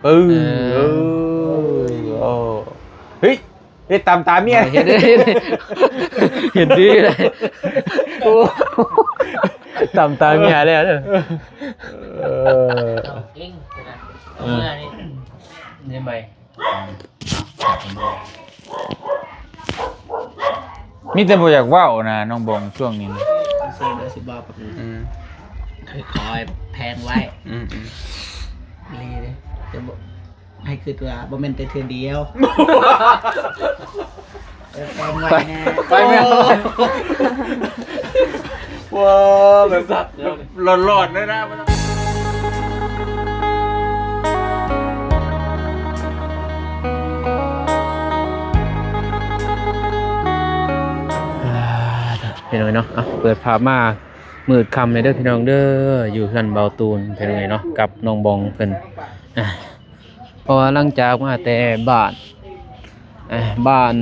ປຶ້ງ ເອີ ເອີ ໂອ້ ເຮີ້ຍ ເຮັດຕາມຕາເມຍ ເຮັດ ເຮັດ ເຮັດ ເຮັດດີເລີຍ ໂອ້ ຕາມຕາເມຍແລ້ວເດີ ເອີ ເອີ ເອີ ເມື່ອນີ້ ນີ້ໃໝ່ ມີແຕ່ບໍ່ຢາກເວົ້ານະ ນ້ອງບອງ ຊ່ວງນີ້ນະ ເຊີນເດີຊິບອກ ອືມ ຄ່ອຍໆແພງໄວ້ ອືມໆ ອີ່ຫຼີເດ້ ຈະບໍ່ ໃຫ້ຄິດວ່າບໍ່ແມ່ນແຕ່ເທື່ອດຽວ ເອີ ແພງໄວ້ແນ່ ໄປແມ່ນ ວ້າ ແບບ ແບບຫຼອນໆເລີຍນະ ອ່າ ພີ່ນ້ອງເນາະ ເອົາ ເປີດພາບມາມືດຄ່ຳເລີຍເດີພີ່ນ້ອງເດີ ຢູ່ເຮືອນເບົາຕູນ ພີ່ນ້ອງເນາະ ກັບນ້ອງບອງເພິ່ນ ອ່າ ເພາະວ່າຫຼັງຈາກມາແຕ່ບ້ານ ອ່າ ບ້ານ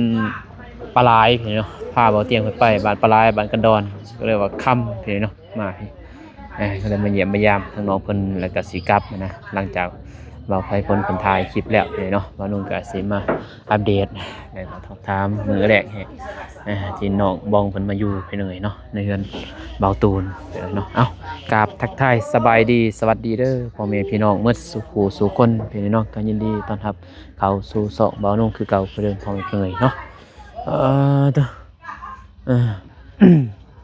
ປາຫຼາຍ ພີ່ນ້ອງເນາະ ພາເບົາຕຽງເພິ່ນໄປບ້ານປາຫຼາຍ ບ້ານກັນດອນ ກໍເລີຍວ່າຄ່ຳ ພີ່ນ້ອງເນາະ ມາ ເອີ ກໍເລີຍມາຢ້ຽມມາຢາມທາງນ້ອງເພິ່ນ ແລ້ວກໍຊິກັບນະ ຫຼັງຈາກບ່າວໄພພົນເພິ່ນຖ່າຍຄລິບແລ້ວເນາະ ບ່າວນຸ່ງກໍຊິມາອັບເດດ ແລ້ວກໍສອບຖາມມື້ແລກໃຫ້ ເອີ ທີ່ນ້ອງບອງເພິ່ນມາຢູ່ພີ່ນ້ອງເອີຍເນາະ ໃນເຮືອນເບົາຕູນເນາະ ເອົ້າ ກາບທັກທາຍສະບາຍດີ ສະຫວັດດີເດີພໍ່ແມ່ພີ່ນ້ອງໝົດສູ່ຜູ້ສູ່ຄົນພີ່ນ້ອງ ກໍຍິນດີຕ້ອນຮັບເຂົ້າສູ່ຊ່ອງບ່າວນຸ່ງຄືເກົ່າຄືເດີມ ພໍ່ແມ່ພີ່ນ້ອງເອີຍເນາະ ເອີ ເອີ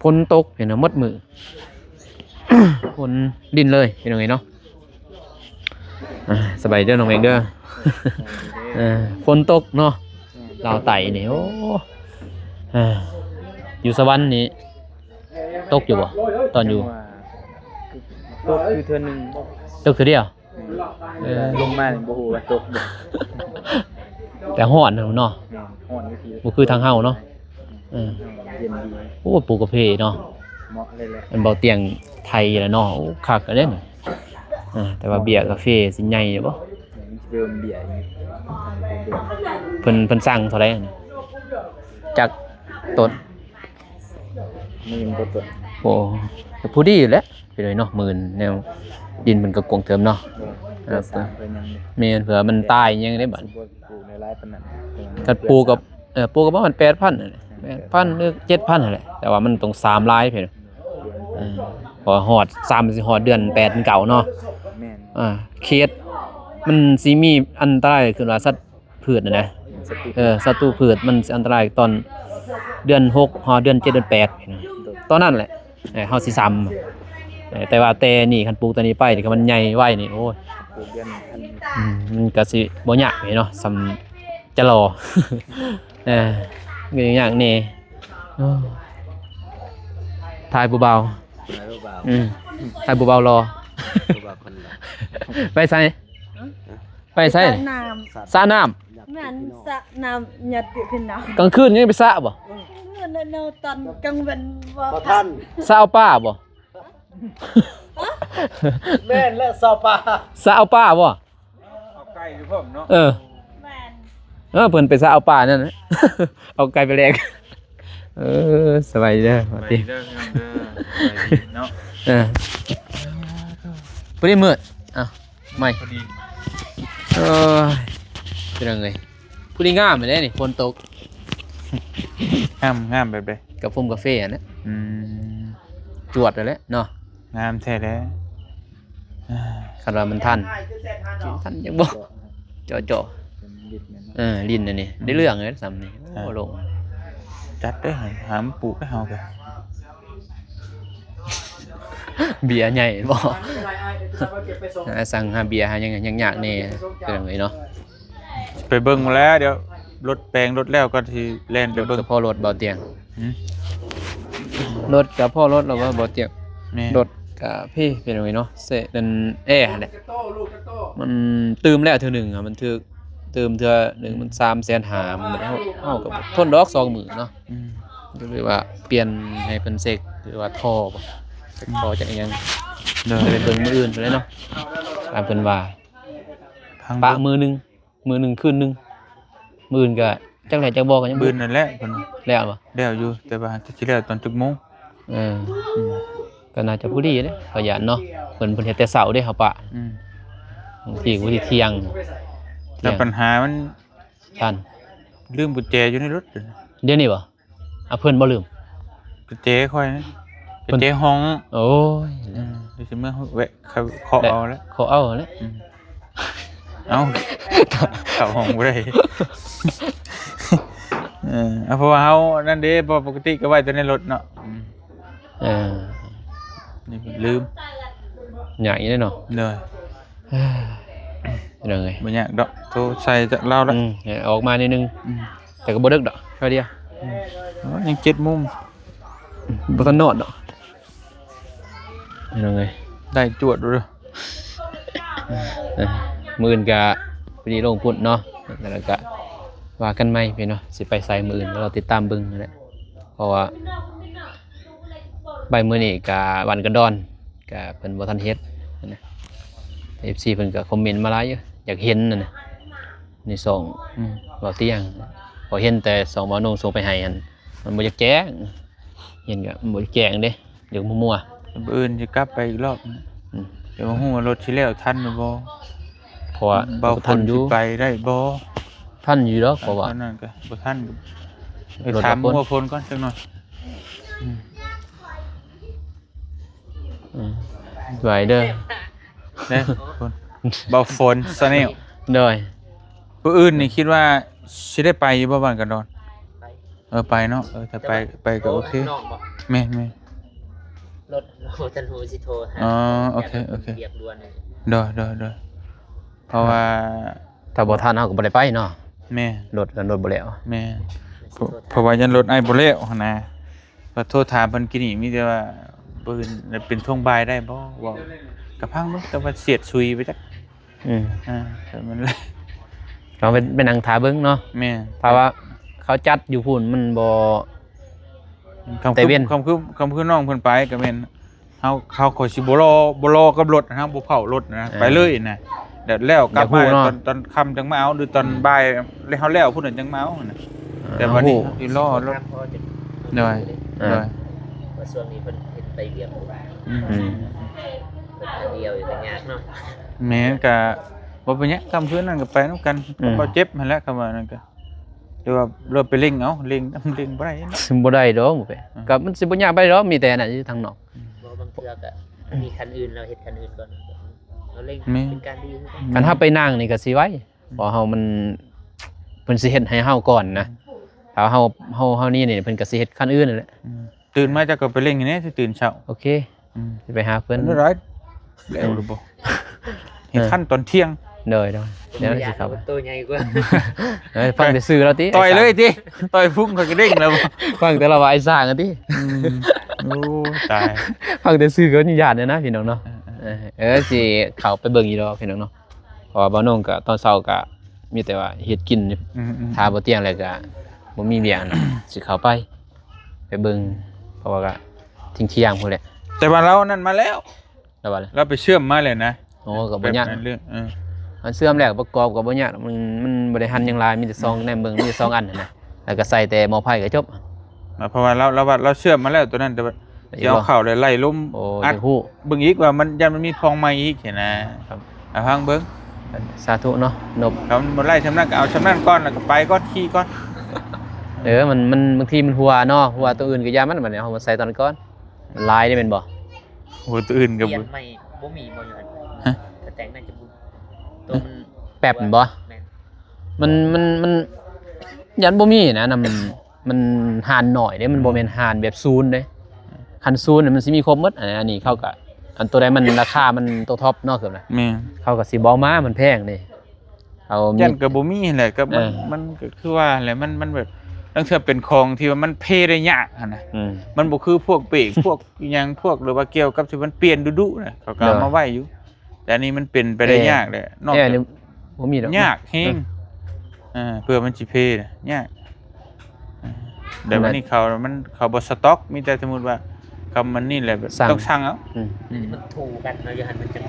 ຝົນຕົກພີ່ນ້ອງໝົດມື້ ຝົນດິນເລີຍພີ່ນ້ອງເອີຍເນາະ ອ່າ ສະບາຍດີເດີນ້ອງເມກເດີ ເອີ ຝົນຕົກເນາະ ລາວໃຕ້ນີ້ ໂອ້ ເອີ ຢູ່ສະຫວັນນີ້ຕົກຢູ່ບໍ່ ຕອນຢູ່ ຕົກຢູ່ເທື່ອໜຶ່ງ ຕົກເທື່ອດຽວ ເອີ ລົງມານີ້ບໍ່ຮູ້ວ່າຕົກບໍ່ ແຕ່ຮ້ອນເນາະ ແມ່ນ ຮ້ອນຢູ່ພີ້ ບໍ່ຄືທາງເຮົາເນາະ ເອີ ເຢັນດີ ໂອ້ ປູກກາເຟເນາະ ເໝາະເລີຍແຫຼະ ອັນເບົາຕຽງໄທແຫຼະເນາະ ໂອ້ ຄັກເດ້ນີ້ ເອີ ແຕ່ວ່າເບຍກາເຟຊິໃຫຍ່ຢູ່ບໍ່ ເລີ່ມເບຍຢູ່ ເພິ່ນ ເພິ່ນສັ່ງເທົ່າໃດ ຈັກຕົ້ນ ໝື່ນກວ່າຕົ້ນ ໂອ້ ກໍພໍດີແຫຼະ ພີ່ນ້ອງເນາະ ໝື່ນ ແນວດິນເພິ່ນກໍກວ້າງເຕີບເນາະ ເອີ ສາມເພິ່ນຍັງ ແມ່ນ ເພື່ອມັນຕາຍຍັງໄດ້ບັດ ບໍ່ ປູກໄດ້ຫຼາຍປານນັ້ນ ຄັນປູກກໍ ເອີ ປູກກໍປະມານແປດພັນນັ້ນແຫຼະ ແປດພັນ ຫຼື ເຈັດພັນຫັ້ນແຫຼະ ແຕ່ວ່າມັນຕ້ອງສາມລາຍເພິ່ນ ເອີ ພໍຮອດ ສາມ ຊິຮອດເດືອນແປດເດືອນເກົ້າເນາະ ແມ່ນ ອ່າ ເຂດມັນຊິມີອັນຕະລາຍ ຄືວ່າສັດພືດຫັ້ນນະ ສັດຕູ ເອີ ສັດຕູພືດມັນຊິອັນຕະລາຍຕອນເດືອນຫົກ ຮອດເດືອນເຈັດ ເດືອນແປດ ໂດຍ ຕອນນັ້ນແຫຼະ ເອີ ເຮົາຊິຊ້ຳ ເອີ ແຕ່ວ່າແຕ່ນີ້ ຄັນປູກແຕ່ນີ້ໄປນີ້ ຄັນມັນໃຫຍ່ໄວນີ້ ໂອ້ຍ ປູກເດືອນ ອືມ ມັນກໍຊິບໍ່ຍາກເນາະ ສ່ຳຈະລໍ ເອີ ກໍຍາກແດ່ ໂອ້ ຖ່າຍຜູ້ບ່າວ ຖ່າຍຜູ້ບ່າວ ອືມ ຖ່າຍຜູ້ບ່າວຫຼໍ່ ຜູ້ບ່າວຄົນຫຼໍ່ ໄປໃສ ໄປໃສ ສະນ້ຳ ສະນ້ຳ ແມ່ນ ສະນ້ຳຍາດພີ່ນ້ອງ ກາງຄືນຍັງໄປສະບໍ່? ກາງຄືນແລ້ວເນາະ ຕອນກາງເວັນບໍ່ ບໍ່ທັນ ສະເອົາປາບໍ່? ແມ່ນແຫຼະ ສະເອົາປາ ສະເອົາປາບໍ່? ເອົາໄກ່ຢູ່ພ້ອມເນາະ ເອີ ແມ່ນ ເອີ ເພິ່ນໄປສະເອົາປານັ້ນ ເອົາໄກ່ໄປແລກ ເອີ ສະບາຍດີເດີ ສະບາຍດີເດີ ພີ່ນ້ອງເດີ ສະບາຍດີເນາະ ເອີ ພໍດີມືດ ເອົ້າ ໃໝ່ ພໍດີ ເອີຍ ເປັນຫຍັງເອີຍ ຜູ້ນີ້ງາມແທ້ນີ້ ຝົນຕົກ ງາມ ງາມແບບໃດ? ກາຟົງກາເຟຫັ້ນແຫຼະ ອືມ ຈວດຫັ້ນແຫຼະເນາະ ງາມແທ້ແຫຼະ ຄັນວ່າມັນທັນ ຊິທັນຈັກບໍ່ ເຈາະໆ ເອີ ຫຼິ້ນອັນນີ້ ໄດ້ເລື່ອງເລີຍສ່ຳນີ້ ໂອ້ ລົງ ຈັດເດີ ຫາມາປູກເດີເຮົາກະ ເບຍໃຫຍ່ບໍ່ ຫາສັ່ງຫາເບຍຫາຫຍັງຍາກໆແດ່ ເປັນຫຍັງເອີຍເນາະ ໄປເບິ່ງແລ້ວ ດຽວລົດແປງລົດແລ້ວກໍຊິແລ່ນໄປເບິ່ງ ລົດກໍພໍລົດເບົາຕຽງ ຫືມ ລົດກໍພໍລົດແລ້ວວ່າເບົາຕຽງ ແມ່ນ ລົດກະພີ້ເປັນຫຍັງເນາະ ເສະນັ້ນແອຫັ້ນແຫຼະ ມັນຕື່ມແລ້ວເທື່ອໜຶ່ງອະ ມັນຖືກຕື່ມເທື່ອໜຶ່ງມັນສາມແສນຫ້າ ມັນ ເຮົາ ເຮົາກໍບໍ່ທົນດອກສອງມື້ເນາະ ອືມ ກໍເລີຍວ່າປ່ຽນໃຫ້ເພິ່ນເຊັກ ຫຼືວ່າທໍ່ບໍ່ ທໍ່ຈັກອີ່ຫຍັງ ໂດຍ ໄປເບິ່ງມື້ອື່ນພຸ້ນແຫຼະເນາະ ຕາມເພິ່ນວ່າ ປະມື້ໜຶ່ງ ມື້ໜຶ່ງຄືນໜຶ່ງ ມື້ອື່ນກໍຈັກແຫຼະ ຈັກບໍ່ກໍຍັງບໍ່ຮູ້ ມື້ນັ້ນແຫຼະເພິ່ນ ແລ້ວບໍ່? ແລ້ວຢູ່ ແຕ່ວ່າຈັກຊິແລ້ວຕອນຈັກໂມງ ເອີ ອືມ ກໍໜ້າຈະພໍດີເດ້ ຂ້ອຍຢ້ານເນາະ ເພິ່ນ ເພິ່ນເຮັດແຕ່ເຊົ້າເດ້ ເຮົາປະ ອືມ ບາງທີກໍບໍ່ໄດ້ທ່ຽງ ແລ້ວບັນຫາມັນ ທ່ານ ລືມກຸນແຈຢູ່ໃນລົດ. ດຽວນີ້ບໍ່? ອາ ເພິ່ນບໍ່ລືມ ກຸນແຈຂ້ອຍນະ ເພິ່ນ ກຸນແຈຫ້ອງ. ໂອ້ຍ ອືມ ດຽວຊິເມືອແວະ ເຄາະເອົາແຫຼະ ເຄາະເອົາແຫຼະ. ອືມ ເອົ້າ ເຂົ້າຫ້ອງບໍ່ໄດ້. ເອີ ເອົາ ເພາະວ່າເຮົານັ້ນເດ້ ບໍ່ ປົກກະຕິກໍໄວ້ແຕ່ໃນລົດເນາະ. ອືມ ເອີ ລືມ ຍາກອີກເດ້ເນາະ. ໂດຍ ພີ່ນ້ອງເອີຍ ບໍ່ຍາກດອກ ໂທໃສ່ຈາກລາວລະ. ອືມ ອອກມາໜ້ອຍໜຶ່ງ. ອືມ ແຕ່ກໍບໍ່ເດິກດອກ ເທື່ອດຽວ. ອືມ ໂອ້ຍ ຍັງເຈັດໂມງ ບໍ່ທັນນອນດອກ ພີ່ນ້ອງເອີຍ. ໄດ້ຈວດເດີ້. ເອີ ມື້ອື່ນກະພໍດີລົງພຸ້ນເນາະ ແລ້ວກະວ່າກັນໃໝ່ພີ່ນ້ອງ ຊິໄປໃສມື້ອື່ນ ກໍລໍຕິດຕາມເບິ່ງຫັ້ນແຫຼະ. ເພາະວ່າໄປມື້ນີ້ກະວັນກະດອນ ກະເພິ່ນບໍ່ທັນເຮັດຫັ້ນນະ. ເອັຟຊີເພິ່ນກະຄອມເມັນມາຫຼາຍຢູ່ ຢາກເຫັນຫັ້ນນະ ໃນຊ່ອງ ອືມ ເວົ້າຕຽງ ເພາະເຫັນແຕ່ຊ່ອງເວົ້າໂໜ່ງສົ່ງໄປໃຫ້ຫັ້ນ ມັນບໍ່ຢາກແຈ້ງ ເຫັນກະມັນບໍ່ຢາກແຈ້ງເດ້ ຢາກມົວໆ. ມື້ອື່ນຊິກັບໄປອີກລອບນະ. ອືມ ແຕ່ບໍ່ຮູ້ວ່າລົດຊິແລ້ວທັນຫຼືບໍ່ ເພາະວ່າເບົາຝົນຊິໄປໄດ້ບໍ່. ທັນຢູ່ດອກ ເພາະວ່າ ອັນນັ້ນກໍບໍ່ທັນ ເອີ ຖາມຫົວຝົນກ່ອນຈັກໜ່ອຍ. ອືມ ອືມ ໄວເດີ ເດ້ ເບົາຝົນຊາແນລ. ໂດຍ ມື້ອື່ນນີ້ຄິດວ່າຊິໄດ້ໄປຢູ່ບໍ່ ບ້ານກະດອນ? ໄປ ເອີ ໄປເນາະ. ເອີ ຖ້າໄປ ໄປກໍໂອເຄ. ແມ່ນໆ ລົດ ລົດ ຈັນຫູຊິໂທຫາ. ອໍ ໂອເຄ ໂອເຄ ວຽກດ່ວນ. ໂດຍ ໂດຍ ໂດຍ ເພາະວ່າ ຖ້າບໍ່ທັນເຮົາກໍບໍ່ໄດ້ໄປເນາະ. ແມ່ນ ລົດ ລົດບໍ່ແລ້ວ. ແມ່ນ ເພາະ ເພາະວ່າຢ້ານລົດອ້າຍບໍ່ແລ້ວຫັ້ນນະ ກໍໂທຖາມເພິ່ນກີ້ນີ້ ມີແຕ່ວ່າມື້ອື່ນເປັນຊ່ວງບ່າຍໄດ້ບໍ່ ເວົ້າ ກໍຟັງເບິ່ງ ແຕ່ວ່າສຽດຊຸຍໄປຈັກ. ອືມ ອ່າ ແຕ່ມັນ ລອງໄປ ໄປນັ່ງຖ້າເບິ່ງເນາະ. ແມ່ນ ຖ້າວ່າເຂົາຈັດຢູ່ພຸ້ນ ມັນບໍ່ ຄຳ ແຕ່ເວັນ ຄຳຄື ຄຳຄືນ້ອງເພິ່ນໄປກໍແມ່ນ ເຮົາ ເຮົາກໍຊິບໍ່ລໍ ບໍ່ລໍກັບລົດນະ ບໍ່ເຝົ້າລົດນະ ເອີ ໄປເລີຍນະ. ແລ້ວ ແລ້ວກັບມາ ຢາກຮູ້ເນາະ ຕອນ ຕອນຄ່ຳຈັ່ງມາເອົາ ຫຼືຕອນ ອືມ ບ່າຍ ແລ້ວເຮົາແລ້ວພຸ້ນຈັ່ງມາເອົານະ. ເອີ ແຕ່ບັດນີ້ ເຮົາຊິລໍລົດ. ໂດຍ ເອີ ໂດຍ ວ່າຊ່ວງນີ້ເພິ່ນເຮັດໄປວຽກຢູ່. ອືມ ອືມ ເພິ່ນຄົນດຽວຢູ່ກໍຍາກເນາະ. ແມ່ນ ກະບໍ່ເປັນຫຍັງ ຄ່ຳຄືນນັ້ນກໍໄປນຳກັນ ອືມ ກັບບ່າວເຈັບຫັ້ນແຫຼະ ຄຳວ່ານັ້ນກະ ຫຼືວ່າເຮົາໄປເລັ່ງເອົາ ເລັ່ງ ເລັ່ງບໍ່ໄດ້ເນາະ. ບໍ່ໄດ້ດອກ ອືມ ກໍມັນຊິບໍ່ຍາກປານໃດດອກ ມີແຕ່ນັ້ນຢູ່ທາງນອກ. ອືມ ບໍ່ ບາງເທື່ອກໍມີຄັນອື່ນ ເຮົາເຮັດຄັນອື່ນກ່ອນ ເຮົາເລັ່ງ ແມ່ນ ເປັນການດີຄືກັນ. ຄັນເຮົາໄປນັ່ງນີ້ກໍຊິໄວ ອືມ ເພາະເຮົາມັນ ເພິ່ນຊິເຮັດໃຫ້ເຮົາກ່ອນນະ. ອືມ ຖ້າເຮົາ ເຮົາ ເຮົານີ້ນີ້ ເພິ່ນກໍຊິເຮັດຄັນອື່ນນັ້ນແຫຼະ. ອືມ ຕື່ນມາເຈົ້າກໍໄປເລັ່ງແດ່ ຊິຕື່ນເຊົ້າ. ໂອເຄ ອືມ ຊິໄປຫາເພິ່ນ. ເປັນໄດ້ ແລ້ວຫຼືບໍ່? ເອີ ເຮັດທັນຕອນທ່ຽງ. ໂດຍ ໂດຍ ແນວນັ້ນຊິເຂົ້າ ໂຕໃຫຍ່ກວ່າ. ເອີ ຟັງແຕ່ຊື່ລາວຕິ ຕ່ອຍເລີຍຕິ ຕ່ອຍພຸ້ງຂ້ອຍກໍເດ້ງແລ້ວ. ຟັງແຕ່ລາວວ່າອ້າຍຊ່າງຕິ. ອືມ ໂອ້ ຕາຍ ຟັງແຕ່ຊື່ກໍຢ້ານແດ່ນະ ພີ່ນ້ອງເນາະ. ເອີ ເອີ ເອີ ຊິເຂົ້າໄປເບິ່ງຢູ່ດອກ ພີ່ນ້ອງເນາະ. ເພາະວ່າບ່າວໂໜ່ງກໍຕອນເຊົ້າກໍມີແຕ່ວ່າເຮັດກິນຢູ່. ອືມໆ ຖ້າບໍ່ຕຽງແລ້ວກໍບໍ່ມີວຽກນະ ຊິເຂົ້າໄປ ໄປເບິ່ງ ເພາະວ່າກໍທ່ຽງໆພຸ້ນແຫຼະ. ແຕ່ວ່າລາວນັ້ນມາແລ້ວ ລາວວ່າແຫຼະ ລາວໄປເຊື່ອມມາແລ້ວນະ. ໂອ້ ກໍບໍ່ຍາກ ແບບນັ້ນເລີຍ. ເອີ ມັນເຊື່ອມແລ້ວປະກອບກໍບໍ່ຍາກ ມັນ ມັນບໍ່ໄດ້ຫັນຫຍັງຫຼາຍ ມີແຕ່ຊ່ອງ ອືມ ແນມເບິ່ງ ມີແຕ່ຊ່ອງອັນຫັ້ນນະ ແລ້ວກໍໃສ່ແຕ່ໝໍ້ໄຟກໍຈົບ. ເພາະວ່າລາວ ລາວວ່າລາວເຊື່ອມມາແລ້ວ ຕົວນັ້ນ ແຕ່ວ່າ ຊິເອົາເຂົ້າແລ້ວໄລ່ລົມ ໂອ້ ອັດ ຢາກຮູ້ ເບິ່ງອີກວ່າມັນ ຢ້ານມັນມີພອງໃໝ່ອີກຫັ້ນນະ. ອ່າ ຟັງເບິ່ງ ສາທຸເນາະ ນົບ ຄັນບໍ່ໄລ່ຊ່ຳນັ້ນກໍເອົາຊ່ຳນັ້ນກ່ອນ ແລ້ວກໍໄປກ່ອນ ຂີ່ກ່ອນ. ເອີ ມັນ ມັນ ບາງທີມັນຮົ່ວເນາະ ຮົ່ວຕົວອື່ນກໍຢ່າມັນ ບັດນີ້ເຮົາມາໃສ່ຕອນກ່ອນ ມັນຫຼາຍເດ້ແມ່ນບໍ່? ໂອ້ ຕົວອື່ນກໍ ປ່ຽນໃໝ່ບໍ່ມີບໍ່ຢູ່ຫັ້ນ? ຮະ? ກະແຕງໜ້າຈະບໍ່ ຕົວມັນ ແປັບແມ່ນບໍ່? ແມ່ນ ມັນ ມັນ ມັນຢ້ານບໍ່ມີນະ ນຳ ມັນຫານໜ້ອຍເດ້ ມັນບໍ່ແມ່ນຫານແບບສູນເດ້. ຄັນສູນມັນຊິມີຄົບໝົດ. ອັນ ອັນນີ້ເຂົາກະ ອັນໂຕໃດມັນລາຄາມັນໂຕທັອບເນາະ ຄືນະ ແມ່ນ ເຂົາກະຊິບໍ່ເອົາມາ ມັນແພງເດ້. ເຂົາມີ ຢ້ານກະບໍ່ມີຫັ້ນແຫຼະ ກໍມັນ ເອີ ມັນກໍຄືວ່າຫັ້ນແຫຼະ ມັນ ມັນແບບ ລາງເທື່ອເປັນຂອງທີ່ວ່າມັນເພໄດ້ຍາກຫັ້ນນະ. ອືມ ມັນບໍ່ຄືພວກເບຣກ ພວກອີ່ຫຍັງ ພວກ ຫຼືວ່າກ່ຽວກັບທີ່ມັນປ່ຽນດຸໆນະ ເຂົາກໍເອົາມາໄວ້ຢູ່. ແຕ່ອັນນີ້ມັນເປັນໄປໄດ້ຍາກແຫຼະ ນອກຈາກ ບໍ່ມີດອກ ຍາກແຮງ. ເອີ ເພື່ອມັນຊິເພນະ ຍາກ. ແຕ່ວ່ານີ້ເຂົາ ມັນ ເຂົາບໍ່ສະຕັອກ ມີແຕ່ສົມມຸດວ່າ ຄຳມັນນີ້ແຫຼະ ຕ້ອງສັ່ງເອົາ. ອືມ ມັນຖູກັນເນາະ ຢູ່ຫັ້ນມັນຈັ່ງ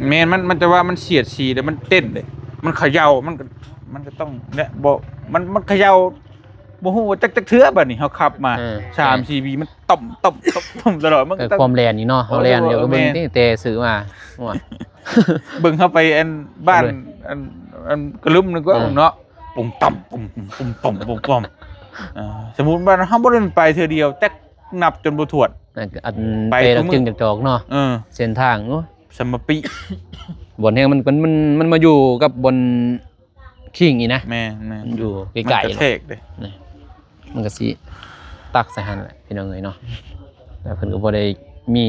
ແມ່ນ ມັນ ມັນຈະວ່າມັນສຽດສີ ແລ້ວມັນເຕັ້ນເດ້ ມັນເຂຍ່າ ມັນກໍ ມັນກໍຕ້ອງ ແລະ ບໍ່ ມັນ ມັນເຂຍ່າ ບໍ່ຮູ້ວ່າຈັກ ຈັກເທື່ອ ບັດນີ້ເຮົາຂັບມາ ເອີ ສາມສີ່ປີ ມັນ ຕ່ອມຕ່ອມຕ່ອມຕ່ອມຕະຫຼອດ ມັນກໍ ເອີ ຕຳ ຄວາມແລ່ນນີ້ເນາະ ເຮົາແລ່ນຢູ່ ເອີ ກໍເບິ່ງ ແມ່ນ ຕິ ແຕ່ຊື້ມາ ໂອ້ຍ ເບິ່ງເຮົາໄປອັນບ້ານ ເອີ ອັນ ອັນກະລຶມນີ້ກໍ ເອີ ເນາະ ປຸ້ມຕ່ຳ ປຸ້ມ ປຸ້ມ ປຸ້ມ ປຸ້ມ ປຸ້ມ ອ່າ ສົມມຸດວ່າເຮົາບໍ່ໄດ້ໄປເທື່ອດຽວ ແຕ່ນັບຈົນບໍ່ຖ້ວນ ອັນ ໄປ ໄປແລ້ວຈຶ່ງຈະຈອກເນາະ ເອີ ເສັ້ນທາງ ໂອ້ ສະມະປິ ບ່ອນແຮງມັນ ມັນ ມັນ ມັນມາຢູ່ກັບບ່ອນ ຄີງນີ້ນະ ແມ່ນໆ ມັນຢູ່ໃກ້ໆ ມັນກະແທກເດ້ ນີ້ ມັນກະຊິຕັກໃສ່ຫັ້ນແຫຼະ ພີ່ນ້ອງເອີຍເນາະ ແລ້ວເພິ່ນກໍບໍ່ໄດ້ມີ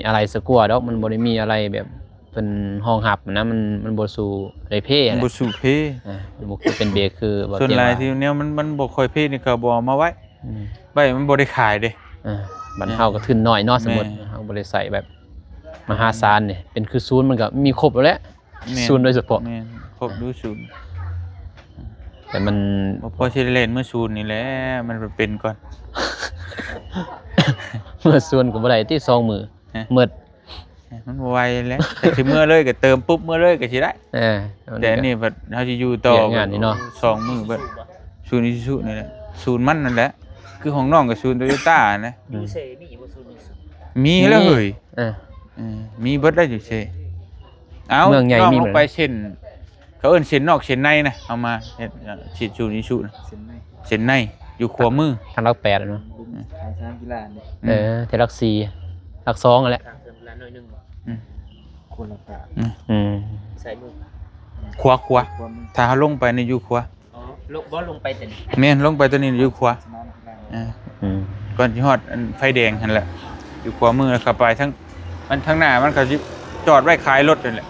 ອາໄຫຼ່ສະກົວດອກ ມັນບໍ່ໄດ້ມີອາໄຫຼ່ແບບເພິ່ນຮອງຮັບນະ ມັນ ມັນບໍ່ສູ້ໄດ້ເພ ມັນບໍ່ສູ້ເພ ອ່າ ມັນບໍ່ຄືເປັນເບຣກຄື ສ່ວນຫຼາຍທີ່ແນວມັນ ມັນບໍ່ຄ່ອຍເພນີ້ ເຂົາບໍ່ເອົາມາໄວ້ ອືມ ໄວ້ມັນບໍ່ໄດ້ຂາຍເດ້ ອ່າ ບ້ານເຮົາກໍທຶນນ້ອຍເນາະ ແມ່ນ ສົມມຸດເຮົາບໍ່ໄດ້ໃຊ້ແບບມະຫາສານນີ້ ເປັນຄືສູນມັນກໍມີຄົບແລ້ວແຫຼະ ແມ່ນ ສູນໂດຍສະເພາະ ແມ່ນ ຄົບຢູ່ສູນ ແຕ່ມັນ ບໍ່ພໍຊິໄດ້ແລ່ນເມືອສູນນີ້ແຫຼະ ມັນເປັນກ່ອນ ເມືອສູນກໍບໍ່ໄດ້ຕິ ສອງມື້ ຮະ ໝົດ ມັນບໍ່ໄວແຫຼະ ແຕ່ຊິເມືອເລີຍກໍເຕີມປຸບເມືອເລີຍກໍຊິໄດ້ ເອີ ແຕ່ອັນນີ້ບັດເຮົາຊິຢູ່ຕໍ່ ວຽກງານນີ້ເນາະ ສອງມື້ເບິດ ສູນອີຊູຊູນີ້ແຫຼະ ສູນມັນນັ້ນແຫຼະ ຄືຂອງນ້ອງກໍສູນໂຕໂຍຕ້ານະ ຢູ່ເຊມີບໍ່ສູນ ມີແລ້ວເຮີ້ຍ ເອີ ເອີ ມີເບິດແລ້ວຢູ່ເຊ ເອົ້າ ເມືອງໃຫຍ່ມີ ນ້ອງລົງໄປເສັ້ນ ເຂົາເອີ້ນເສັ້ນນອກເສັ້ນໃນນະ ເຮົາມາເຮັດ ເອີ ເສັ້ນສູນອີຊູນະ ເສັ້ນໃນ ເສັ້ນໃນຢູ່ຂວາມື ທາງຫຼັກແປດເນາະ ອືມ ຂາຍສະໜາມກິລານີ້ ເອີ ແຖວຫຼັກສີ່ ຫຼັກສອງຫັ້ນແຫຼະ ຂ້າງສະໜາມກິລາໜ້ອຍໜຶ່ງ ອືມ ຄົນລະກາ ອືມ ອືມ ຊ້າຍມື ຂວາ ຂວາ ຂວາມື ຖ້າເຮົາລົງໄປນີ້ຢູ່ຂວາ ອໍ ລົງ ບໍ່ລົງໄປແຕ່ນີ້ ແມ່ນ ລົງໄປຕົວນີ້ຢູ່ຂວາ ສະໜາມກິລາ ເອີ ອືມ ກ່ອນຊິຮອດອັນໄຟແດງຫັ້ນແຫຼະ ຢູ່ຂວາມື ແລ້ວເຂົ້າໄປທາງ ມັນທາງໜ້າມັນກໍຊິຈອດໄວ້ຂາຍລົດຫັ້ນແຫຼະ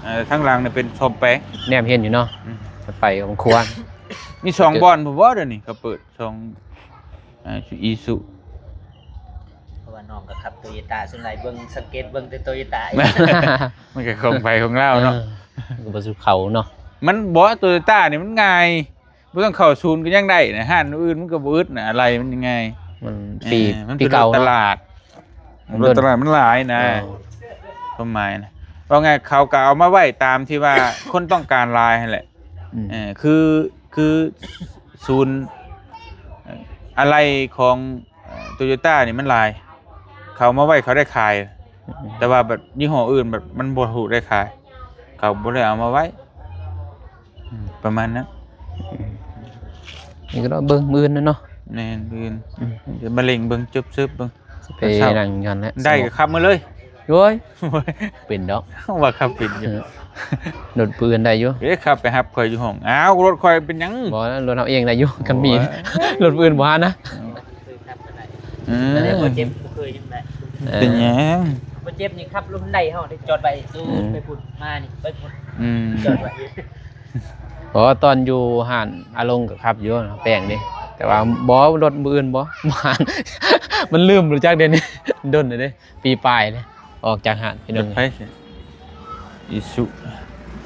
ເອີ ທາງຫຼັງນີ້ເປັນສ້ອມແປງ ແນມເຫັນຢູ່ເນາະ ອືມ ໄປຂອງຄວນ ມີສອງບ່ອນພຸ້ນບໍ່ ດຽວນີ້ເຂົາເປີດສອງ ອ່າ ອີຊູ ເພາະວ່ານ້ອງກໍຂັບໂຕໂຍຕ້າ ສ່ວນຫຼາຍເບິ່ງ ສັງເກດເບິ່ງແຕ່ໂຕໂຍຕ້າ ມັນກໍຂອງໃຜຂອງລາວເນາະ ເອີ ມັນກໍບໍ່ສູ່ເຂົາເນາະ ມັນບໍ່ ໂຕໂຍຕ້ານີ້ມັນງ່າຍ ບໍ່ຕ້ອງເຂົ້າສູນກໍຍັງໄດ້ນະ ຮ້ານອື່ນມັນກໍບໍ່ອຶດນະ ອາໄຫຼ່ມັນງ່າຍ ມັນ ເອີ ປີ ມັນ ປີເກົ່າເນາະ ຕະຫຼາດ ມັນດົນ ລົດຕະຫຼາດມັນຫຼາຍນະ ເອີ ຄວາມໝາຍນະ ເວົ້າງ່າຍເຂົາກໍເອົາມາໄວ້ຕາມທີ່ວ່າຄົນຕ້ອງການຫຼາຍຫັ້ນແຫຼະ ອືມ ເອີ ຄື ຄືສູນ ອາໄຫຼ່ຂອງ ໂຕໂຍຕ້ານີ້ມັນຫຼາຍ ເຂົາເອົາມາໄວ້ເຂົາໄດ້ຂາຍ ອືມ ແຕ່ວ່າແບບຍີ່ຫໍ້ອື່ນແບບມັນບໍ່ຖືກໄດ້ຂາຍ ເຂົາບໍ່ໄດ້ເອົາມາໄວ້ ອືມ ປະມານນັ້ນ ອືມ ນີ້ກໍເບິ່ງມື້ອື່ນນະເນາະ ແມ່ນ ມື້ອື່ນ ອືມ ດຽວມາເລັ່ງເບິ່ງ ເຈີບເສີບເບິ່ງ ຊິໄປນັ່ງຢູ່ຫັ້ນແຫຼະ ໄດ້ກໍຂັບມາເລີຍ ໂອ້ຍ ເປັນດອກ ວ່າຂັບເປັນຢູ່ ເອີ ລົດຜູ້ອື່ນໄດ້ຢູ່ ເອີ ຂັບໄປຮັບຂ້ອຍຢູ່ຫ້ອງ ອ້າວ ລົດຂ້ອຍເປັນຫຍັງ ບໍ່ ລົດເຮົາເອງໄດ້ຢູ່ ຄັນມີ ໂອ້ຍ ລົດຜູ້ອື່ນບໍ່ຫານະ ເອີ ອັນນີ້ບໍ່ເຈັບ ບໍ່ເຄີຍຍັງໄດ້ ເອີ ເປັນຫຍັງ ບໍ່ເຈັບນີ້ ຂັບລົດໄດ້ເຮົາໄດ້ຈອດໄວ້ ອືມ ໄປພຸ້ນ ມານີ້ໄປພຸ້ນ ອືມ ຈອດໄວ້ ເພາະວ່າຕອນຢູ່ຮ້ານອາລົງກໍຂັບຢູ່ ແປງເດ້ ແຕ່ວ່າບໍ່ ລົດມື້ອື່ນບໍ່ ບໍ່ຫານ ມັນລືມ ບໍ່ຈັກດຽວນີ້ ດົນແລ້ວເດ້ ປີປາຍເດ້ ອອກຈາກຮ້ານ ພີ່ນ້ອງ ລົດໃຜ ອີຊູ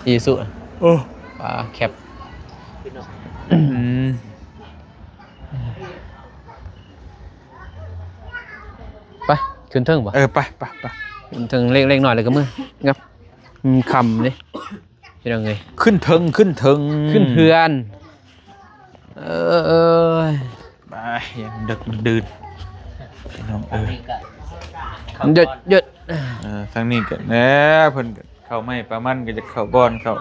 ອີຊູ ໂອ້ ປາແຄັບ ອືມ ໄປ ຂຶ້ນເທິງບໍ່ ເອີ ໄປ ໄປ ໄປ ຂຶ້ນເທິງ ເລັກ ເລັກນ້ອຍແລ້ວກໍເມືອ ຄັບ ມັນຄ່ຳເດ້ ພີ່ນ້ອງເອີຍ ຂຶ້ນເທິງ ຂຶ້ນເທິງ ຂຶ້ນເຮືອນ ເອີຍ ໄປ ຍັງເດິກມັນດື່ນ ພີ່ນ້ອງເອີຍ ເດີດ ເດີດ ເອີ ທາງນີ້ກໍແນ່ ເພິ່ນກໍເຂົ້າໃໝ່ປາມັນກໍຈະເຂົ້າບ່ອນເຂົາ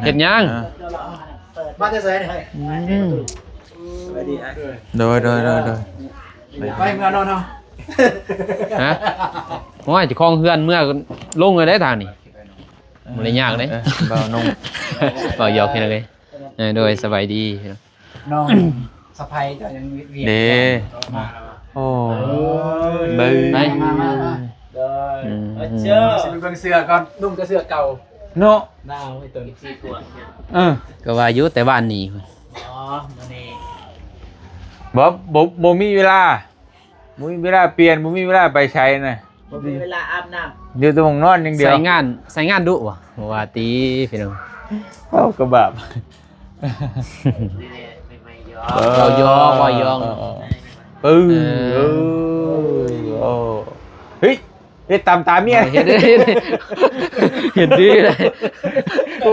ເຮັດຫຍັງ ເອີ ມາແຕ່ໃສນີ້ ອືມ ສະບາຍດີ ໂດຍ ໂດຍ ໂດຍ ໂດຍ ໄປເມືອນອນເຮົາ ຮະ ໂອ້ຍ ເຈົ້າຂອງເຮືອນເມືອລົງເລີຍເດ້ທາງນີ້ ບໍ່ໄດ້ຍາກເດ້ ເອີ ເວົ້າໜຸ່ມ ເວົ້າຫຍອກພີ່ນ້ອງເອີຍ ເອີ ໂດຍ ສະບາຍດີ ນ້ອງສະໃພ້ເຈົ້າຍັງວຽກ ເດ້ ໂອ້ ເບິ່ງ ມາ ມາ ມາ ໂດຍ ອືມ ຊິໄປເບິ່ງເສື້ອກ່ອນ ນຸ່ງແຕ່ເສື້ອເກົ່າເນາະ ໜາວໄອ້ຕົນ ເອີ ກໍວ່າຢູ່ແຕ່ວານນີ້ ອໍ ມື້ນີ້ ບໍ່ ບໍ່ ບໍ່ມີເວລາ ບໍ່ມີເວລາປ່ຽນ ບໍ່ມີເວລາໄປໃສນະ ບໍ່ມີເວລາອາບນ້ຳ ຢູ່ແຕ່ຫ້ອງນອນຢ່າງດຽວ ໃຊ້ງານ ໃຊ້ງານດຸບໍ່ ບໍ່ວ່າຕິພີ່ນ້ອງ ເວົ້າກໍບາບ ນີ້ແຫຼະ ໃໝ່ໆ ຢອກ ເອີ ເວົ້າຢອກ ເວົ້າຢອກ ເອີ ເອີ ເອີ ເອີ ເອີ ເອີ ເຮີ້ຍ ເຮັດຕາມຕາເມຍ ເຮັດ ເຮັດ ເຮັດດີເລີຍ ໂອ້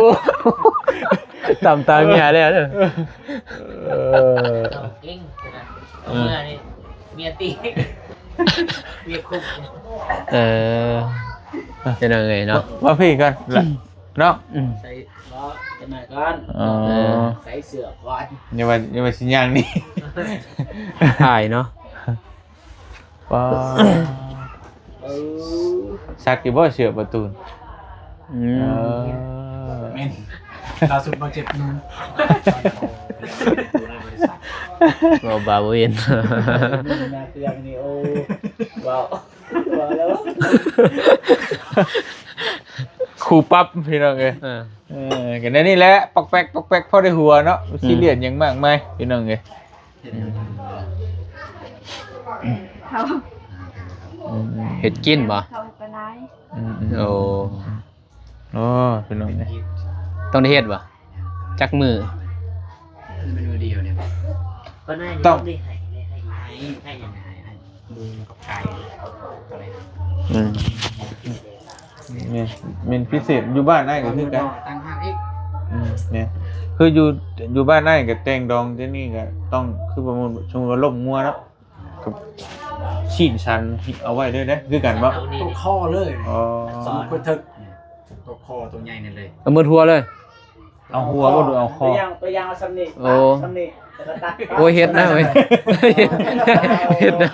ຕາມຕາເມຍແລ້ວເດີ ເອີ ເກັ່ງ ເອີ ເມື່ອນີ້ ເມຍຕີ ເມຍຄຸກ ເອີ ເປັນຫຍັງເອີຍເນາະ ມາພີ້ກ່ອນລະເນາະ ອືມ ໃສ່ ບໍ່ ຈັກໜ້ອຍກ່ອນ ເອີ ເອີ ໃສ່ເສື້ອກ່ອນ ຢ່າວ່າ ຢ່າວ່າຊິຍ່າງໜີ ອາຍເນາະ ປ້າ ເອີ ສັກຢູ່ບໍ່ເສື້ອປະຕູນ? ອືມ ເອີ ແມ່ນ ລ່າສຸດມາເຈັບໜູ ບໍ່ ບໍ່ເຫັນ ໜ້າເຄື່ອງນີ້ ໂອ້ ເວົ້າ ເວົ້າແລ້ວ ຄູປັບພີ່ນ້ອງເອີຍ ເອີ ເອີ ກໍແນວນີ້ແຫຼະ ປອກແປກ ປອກແປກ ພໍໄດ້ຫົວເນາະ ອືມ ຊີຣຽສຫຍັງມາກມາຍ ພີ່ນ້ອງເອີຍ ເຮັດຫຍັງ? ເຂົ້າ ອືມ ເຮັດກິນບໍ່? ເຂົ້າກໍໄດ້ ອືມໆ ໂອ້ ໂອ້ ພີ່ນ້ອງເອີຍ ຕ້ອງໄດ້ເຮັດບໍ່? ຈັກມື້? ເປັນມື້ດຽວນີ້ບໍ່? ກໍໄດ້ ຕ້ອງ ໄດ້ໃຫ້ ໄດ້ໃຫ້ ໃຫ້ ໃຫ້ຫຍັງ ໃຫ້ ໃຫ້ໝູກັບໄກ່ກໍໄດ້ ອືມ ແມ່ນ ແມ່ນພິເສດ ຢູ່ບ້ານອ້າຍກໍຄືກັນ ຕ່າງຫາກອີກ ອືມ ແມ່ນ ຄືຢູ່ ຢູ່ບ້ານອ້າຍກໍແຕ່ງດອງຈັ່ງນີ້ກໍຕ້ອງ ຄືວ່າສົມມຸດວ່າລົ້ມງົວເນາະ ກໍຊີ້ນສັນເອົາໄວ້ເລີຍເດ້ ຄືກັນບໍ່? ຕົກຄໍເລີຍ ອໍ ສົມມຸດຄົນເຖິກຕົກຄໍຕົວໃຫຍ່ນັ້ນເລີຍ ເອົາໝົດຫົວເລີຍ ເອົາຫົວບໍ່ ຫຼືເອົາຄໍ? ຕົວຢ່າງ ຕົວຢ່າງເອົາສ່ຳນີ້ ໂອ້ ປະສ່ຳນີ້ ແລ້ວກໍຕັດ ໂອ້ຍ ເຮັດນະເວີຍ ເຮັດນະ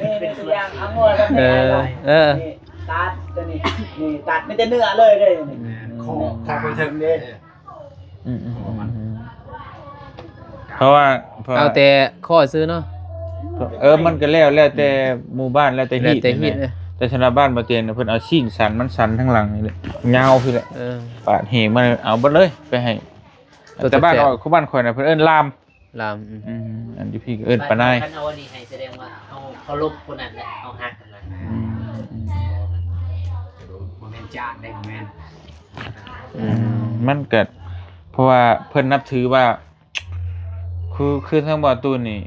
ນີ້ ນີ້ຕົວຢ່າງ ເອົາຫົວສ່ຳນີ້ ເອີ ເອີ ນີ້ຕັດຕົວນີ້ ນີ້ຕັດ ມີແຕ່ເນື້ອເລີຍເດ້ນີ້ ແມ່ນ ຄໍ ຄໍໄປເຖິງເດ້ ອືມໆ ເພາະວ່າ ເພາະວ່າ ເອົາແຕ່ຄໍຊື່ເນາະ ເອີ ມັນກໍແລ້ວ ແລ້ວແຕ່ ອືມ ໝູ່ບ້ານ ແລ້ວແຕ່ຮີດ ແລ້ວແຕ່ຮີດ ແຕ່ສຳລັບບ້ານບໍ່ຕຽງນະ ເພິ່ນເອົາຊີ້ນສັນ ມັນສັນທາງຫຼັງນີ້ແຫຼະ ຍາວພີ້ແຫຼະ ເອີ ປາດແຫງມັນ ເອົາເບິດເລີຍ ໄປໃຫ້ ແຕ່ບ້ານຂ້ອຍ ຄືບ້ານຂ້ອຍນະ ເພິ່ນເອີ້ນລາມ ລາມ ອືມ ອືມ ອັນຢູ່ພີ້ກໍເອີ້ນປານາຍ ຄັນເອົາອັນນີ້ໃຫ້ ສະແດງວ່າເຮົາເຄົາລົບຄົນນັ້ນແຫຼະ ເຮົາຮັກຫັ້ນນະ ອືມ ອືມ ບໍ່ແມ່ນຈ້າງເດ້ ບໍ່ແມ່ນ ອືມ ມັນກໍ ເພາະວ່າເພິ່ນນັບຖືວ່າ ຄື ຄືທາງບ່າວຕູນນີ້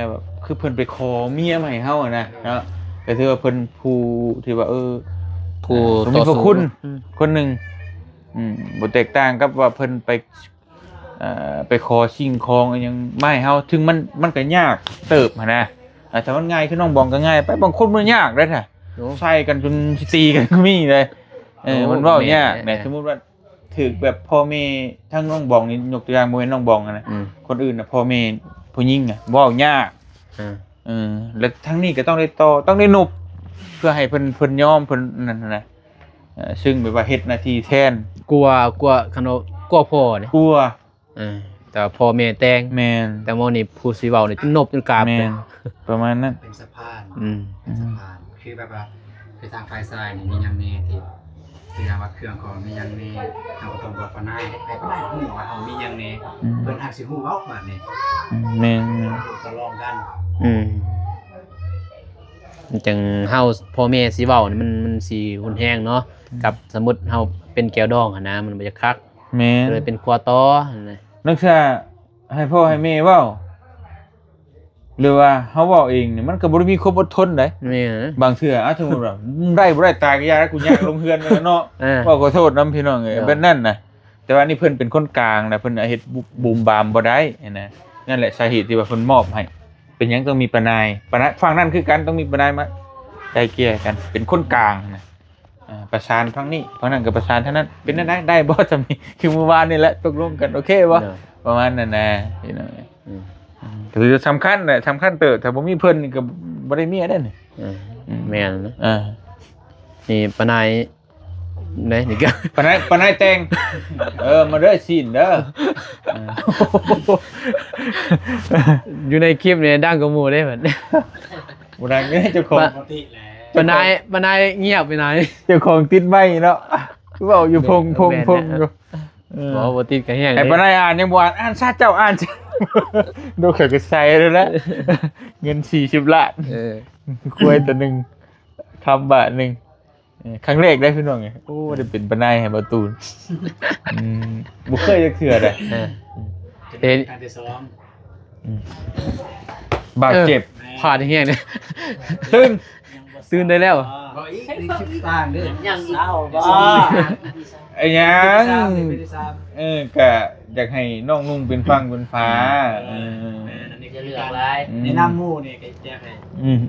ແບບ ຄືເພິ່ນໄປຂໍເມຍມາໃຫ້ເຮົາຫັ້ນນະ ເນາະ ກໍຖືວ່າເພິ່ນຜູ້ທີ່ວ່າ ເອີ ຜູ້ ອ່າ ມີພະຄຸນ ອືມ ຄົນໜຶ່ງ ອືມ ບໍ່ແຕກຕ່າງກັບວ່າເພິ່ນໄປ ເອີ ໄປຂໍສິ່ງຂອງອີ່ຫຍັງມາໃຫ້ເຮົາ ເຖິງມັນ ມັນກໍຍາກເຕີບຫັ້ນນະ ອ່າ ຖ້າມັນງ່າຍຄືນ້ອງບອງກໍງ່າຍໄປ ບາງຄົນມັນຍາກເດ້ ໂອ້ ໃສ່ກັນຈົນຊິຕີກັນກໍມີເດ້ ເອີ ໂອ້ ມັນເວົ້າຍາກ ແມ່ນ ແມ່ນ ສົມມຸດວ່າ ຖືກແບບພໍ່ແມ່ ທາງນ້ອງບອງນີ້ ຍົກຕົວຢ່າງ ບໍ່ແມ່ນນ້ອງບອງຫັ້ນນະ ອືມ ຄົນອື່ນນະ ພໍ່ແມ່ຜູ້ຍິງນະ ເວົ້າຍາກ ເອີ ເອີ ແລ້ວທາງນີ້ກໍຕ້ອງໄດ້ຕໍ່ ຕ້ອງໄດ້ນົບ ເພື່ອໃຫ້ເພິ່ນ ເພິ່ນຍອມ ເພິ່ນນັ້ນນະ ເອີ ຊຶ່ງແບບວ່າເຮັດໜ້າທີ່ແທນ ກົວ ກົວ ຄັນວ່າ ກົວພໍ່ເດ້ ກົວ ເອີ ແຕ່ວ່າພໍ່ແມ່ແຕ່ງ ແມ່ນ ແຕ່ໝໍນີ້ຜູ້ຊິເວົ້ານີ້ຈົນນົບຈົນກາບ ແມ່ນ ເລີຍ ປະມານນັ້ນ ເປັນສະພານ ອືມ ເປັນສະພານ ອືມ ຄືແບບວ່າ ຄືທາງຝ່າຍຊາຍນີ້ມີຫຍັງແດ່ທີ່ ຄືຫຍັງວ່າເຄື່ອງຂອງມີຫຍັງແດ່ ເຮົາກໍຕ້ອງບອກປານາຍ ໃຫ້ປານາຍຮູ້ວ່າເຮົາມີຫຍັງແດ່ ອືມ ເພິ່ນຫາກຊິຮູ້ເວົ້າບາດນີ້ ອືມ ແມ່ນໆ ຕ້ອງຕໍ່ລອງກັນ ອືມ ຈັ່ງເຮົາ ພໍ່ແມ່ຊິເວົ້ານີ້ ມັນ ມັນຊິຮຸນແຮງເນາະ ອືມ ກັບສົມມຸດເຮົາເປັນແກ້ວດອງຫັ້ນນະ ມັນບໍ່ຢາກຄັກ ແມ່ນ ກໍເລີຍເປັນຂົ້ວຕໍ່ຫັ້ນນະ ນັກເທື່ອໃຫ້ພໍ່ໃຫ້ແມ່ເວົ້າ ຫຼືວ່າເຮົາເວົ້າເອງນີ້ ມັນກໍບໍ່ໄດ້ມີຄວາມອົດທົນໃດ໋ ແມ່ນ ບາງເທື່ອ ອາ ສົມມຸດວ່າ ໄດ້ບໍ່ໄດ້ຕາຍກໍຢ່າ ກູຍ່າງລົງເຮືອນແລ້ວເນາະ ເອີ ເວົ້າຂໍໂທດນຳພີ່ນ້ອງເອີຍ ເນາະ ແບບນັ້ນນະ ແຕ່ວ່ານີ້ເພິ່ນເປັນຄົນກາງນະ ເພິ່ນເຮັດບຸ ບູມບາມບໍ່ໄດ້ຫັ້ນນະ ນັ້ນແຫຼະສາເຫດທີ່ວ່າເພິ່ນມອບໃຫ້ ເປັນຫຍັງຕ້ອງມີປານາຍ ປານາຍ ຝັ່ງນັ້ນຄືກັນ ຕ້ອງມີປານາຍມາໄກ່ເກ່ຍກັນ ເປັນຄົນກາງນະ ອ່າ ປະສານຝັ່ງນີ້ ຝັ່ງນັ້ນກໍປະສານທາງນັ້ນ ເປັນແນວໃດ ອືມ ໄດ້ບໍ່ຊ່ຳນີ້ ຄືມື້ວານນີ້ແຫຼະ ຕົກລົງກັນ ໂອເຄບໍ່ ໂດຍ ປະມານນັ້ນນະ ພີ່ນ້ອງ ອືມ ອືມ ກໍຖືວ່າສຳຄັນແຫຼະ ສຳຄັນເຕີບ ຖ້າບໍ່ມີເພິ່ນນີ້ກໍບໍ່ໄດ້ເມຍເດ້ນີ້ ອືມ ອືມ ແມ່ນນະ ເອີ ນີ້ປານາຍ ໄດ້ນີ້ກໍ ປານາຍ ປານາຍແຕ່ງ ເອີ ມາເດີ ຊີ້ນເດີ ເອີ ຢູ່ໃນຄລິບນີ້ດັງກວ່າໝູ່ເດ້ບັດ ບໍ່ດັງເດ້ ເຈົ້າຂອງ ປະ ປະນາຍ ປະນາຍງຽບໄປນາຍ ເຈົ້າຂອງຕິດໄມເນາະ ເວົ້າຢູ່ພົງ ພົງ ພົງຢູ່ ເອີ ບໍ່ ບໍ່ຕິດກໍແຮງ ໃຫ້ປານາຍອ່ານຍັງບໍ່ອ່ານ ອ່ານຊະເຈົ້າ ອ່ານຊະ ໂດນເຂົາກໍໃສ່ແລ້ວແຫຼະ ເງິນສີ່ສິບລ້ານ ເອີ ຄວາຍຕົວໜຶ່ງ ຄຳບາດໜຶ່ງ ເອີ ຄັ້ງແລກໄດ້ພີ່ນ້ອງເອີຍ ໂອ້ ໄດ້ເປັນປານາຍໃຫ້ບ່າວຕູນ ອືມ ບໍ່ເຄີຍຈັກເທື່ອເດ້ ເອີ ເຫັນ ຄັ້ງທີສອງ ອືມ ບາດເຈັບ ເອີ ພາດແຮງເດ້ ຕື່ນ ຕື່ນໄດ້ແລ້ວ ບໍ່ອີກ ນີ້ຄິດຕ່າງເດ້ ຍັງເຊົ້າບໍ່ ອີຫຍັງ ເປັນທີສາມ ເອີ ກະ ຢາກໃຫ້ນ້ອງນຸ່ງເປັນຝັ່ງເປັນຝາ. ເອີ ເອີ ແມ່ນ ອັນນີ້ຄືການ ຢ່າເລືອກຫຼາຍ ອືມ ແນະນຳໝູ່ນີ້ກໍຢາກໃຫ້ ອືມ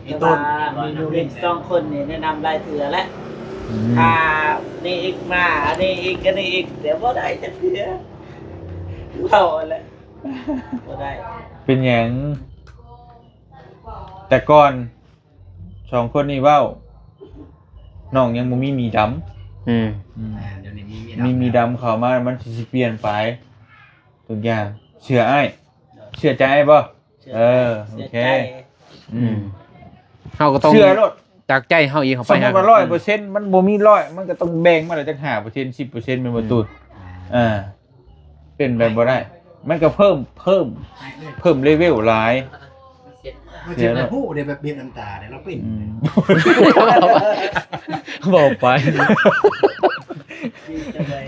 ໆ ມີຕົ້ນ ແຕ່ວ່າມີໜູ່ເຫຼັ້ງສອງຄົນນີ້ແນະນຳຫຼາຍເທື່ອແລ້ວ ອືມ ຖ້ານີ້ອີກ ມາອັນນີ້ອີກ ອັນນີ້ອີກ ແຕ່ບໍ່ໄດ້ຈັກເທື່ອ ເວົ້າຫັ້ນແຫຼະ ບໍ່ໄດ້. ເປັນຫຍັງ? ແຕ່ກ່ອນສອງຄົນນີ້ເວົ້າ ນ້ອງຍັງບໍ່ມີໝີດຳ. ອືມ ອືມ ແມ່ນ ດຽວນີ້ມີໝີດຳ ມີໝີດຳເຂົ້າມາ ມັນຊິປ່ຽນໄປທຸກຢ່າງ. ເຊື່ອອ້າຍ ເຊື່ອໃຈອ້າຍບໍ່? ເຊື່ອ ເອີ ໃຈ ໂອເຄ ເຊື່ອໃຈ ອືມ ເຮົາກໍຕ້ອງເຊື່ອໂລດ ຈາກໃຈເຮົາອີກເຂົ້າໄປ. ສົມມຸດວ່າຮ້ອຍເປີເຊັນ ມັນບໍ່ມີຮ້ອຍ ມັນກໍຕ້ອງແບ່ງມາແລ້ວຈັກຫ້າເປີເຊັນ ສິບເປີເຊັນ ແມ່ນບໍ່ ອືມ ຕູນ? ອ່າ ເປັນໄປບໍ່ໄດ້ ມັນກໍເພີ່ມ ເພີ່ມ ເພີ່ມເລເວວຫຼາຍ. ມັນເຈັບ ມັນເຈັບແບບຮູ້ເດ້ ແບບບຽດນ້ຳຕາເດ້ ລາວເປັນ ອືມ ເວົ້າໄປ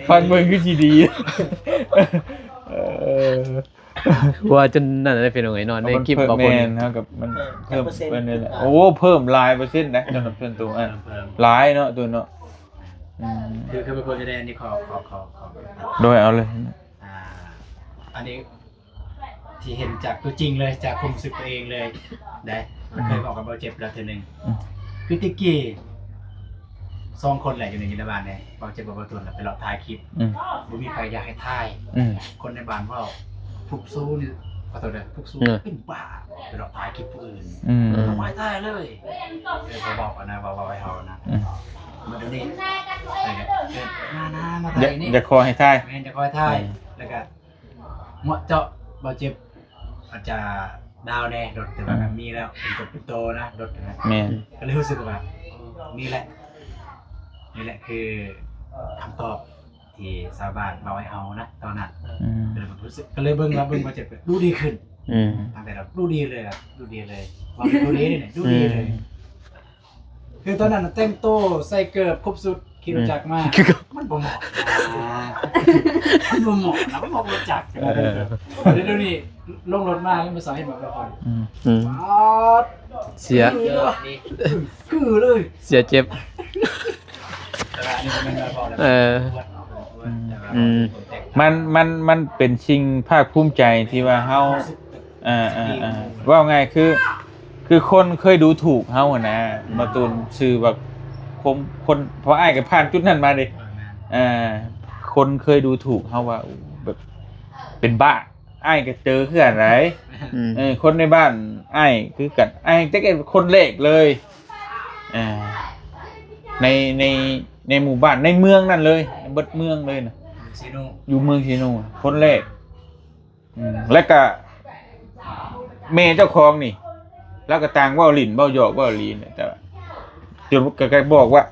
ຟັງເບິ່ງຄືຊິດີ ເອີ ວ່າຈົນນັ້ນແຫຼະພີ່ນ້ອງເອີຍ ນອນໃນຄລິບ ເຮົາກໍ ບາງຄົນ ແມ່ນ ເຮົາກໍມັນເພີ່ມ ເພີ່ມເປີເຊັນ ເພິ່ນນີ້ແຫຼະ. ໂອ້ ເພີ່ມຫຼາຍເປີເຊັນນະ ສຳລັບສ່ວນຕົວ ເອີ ເພີ່ມ ເພີ່ມຫຼາຍເນາະ ໂຕເນາະ. ອືມ ຄື ຄືເບິ່ງຢູ່ໃນອັນນີ້ ຂໍ ຂໍ ຂໍ ຂໍ ໂດຍ ເອົາເລີຍ ອ່າ ອັນນີ້ທີ່ເຫັນຈາກຕົວຈິງເລີຍ ຈາກຄວາມຮູ້ສຶກຕົວເອງເລີຍເດ້ ອືມ ເຄີຍເວົ້າກັບບ່າວເຈັບແລ້ວເທື່ອໜຶ່ງ ອືມ ຄືແຕ່ກີ້ສອງຄົນແຫຼະ ຢູ່ໃນ ຢູ່ໃນບ້ານນີ້ ບ່າວເຈັບກັບບ່າວຕຸນ ໄປເລາະຖ່າຍຄລິບ ອືມ ບໍ່ມີໃຜຢາກໃຫ້ຖ່າຍ ອືມ ຄົນໃນບ້ານເວົ້າ ພວກຊູນີ້ ຂໍໂທດເດີ ພວກຊູ ເອີ ເປັນບ້າ ໄປເລາະຖ່າຍຄລິບຜູ້ອື່ນ ອືມ ເອົາມາໃຫ້ຖ່າຍເລີຍ ເອີ ເວົ້າກັນນະ ເວົ້າ ເວົ້າໃຫ້ເຮົານະ ອືມ ມາດຽວນີ້ ເອີ ມານະ ມາຖ່າຍນີ້ ຢາກຂໍໃຫ້ຖ່າຍ ແມ່ນ ຢາກຂໍໃຫ້ຖ່າຍ ອືມ ແລ້ວກະ ເໝາະເຈາະ ບ່າວເຈັບ ອາດຈະດາວແດ່ ລົດ ແຕ່ວ່າ ອືມ ມີແລ້ວ ເປັນຕົວເປັນໂຕນະ ລົດນະ ແມ່ນ ກໍເລີຍຮູ້ສຶກວ່າ ເອີ ນີ້ແຫຼະ ນີ້ແຫຼະຄືຄຳຕອບທີ່ຊາວບ້ານເວົ້າໃຫ້ເຮົານະ ຕອນນັ້ນ ອືມ ກໍເລີຍຮູ້ສຶກ ກໍເລີຍເບິ່ງວ່າ ເບິ່ງບ່າວເຈັບ ດູດີຂຶ້ນ ອືມ ຕັ້ງແຕ່ ດູດີເລີຍ ດູດີເລີຍ ເວົ້າ ດູດີເລີຍ ດູດີເລີຍ ອືມ ຄືຕອນນັ້ນນະແຕ່ງໂຕໃສ່ເກີບຄົບຊຸດ ຂີ່ລົດຈັກມາ ອືມ ມັນບໍ່ເໝາະນະ ມັນບໍ່ເໝາະນະ ມັນບໍ່ຮູ້ຈັກນະ ເອີ ດຽວນີ້ລົງລົດມາ ຍັງບໍ່ສາເຫັນບໍ່ຄ່ອຍ ອືມ ອືມ ປາດ ເສຍ ຄືເລີຍ ເສຍເຈັບ ແຕ່ວ່າອັນນີ້ມັນບໍ່ໄດ້ເວົ້າແລ້ວ ເອີ ອືມ ແຕ່ວ່າ ອືມ ມັນ ມັນ ມັນເປັນສິ່ງພາກພູມໃຈທີ່ວ່າເຮົາ ອ່າ ອ່າ ອ່າ ເວົ້າງ່າຍຄື ຄືຄົນເຄີຍດູຖູກເຮົາຫັ້ນນະ ອືມ ມາຕູນຊື່ວ່າຄົນ ຄົນ ເພາະອ້າຍກໍຜ່ານຈຸດນັ້ນມາເດ້ ອ່າ ແມ່ນ ອ່າ ຄົນເຄີຍດູຖູກເຮົາວ່າ ໂອ້ ແບບເປັນບ້າ ອ້າຍກໍເຈີຄືກັນໄດ໋ ອືມ ເອີ ຄົນໃນບ້ານອ້າຍຄືກັນ ອ້າຍແຕ່ຄົນແລກເລີຍ ອ່າ ໃນ ໃນ ໃນໝູ່ບ້ານ ໃນເມືອງນັ້ນເລີຍ ເບິດເມືອງເລີຍນະ ຢູ່ເມືອງເຊໂນ ຢູ່ເມືອງເຊໂນ ຄົນແລກ. ອືມ ແລ້ວກະແມ່ເຈົ້າຂອງນີ້ ລາວກະຕ່າງເວົ້າຫຼິ້ນ ເວົ້າຫຍອກເວົ້າລີນ ແຕ່ວ່າ ຈົນກະ ກະບອກວ່າ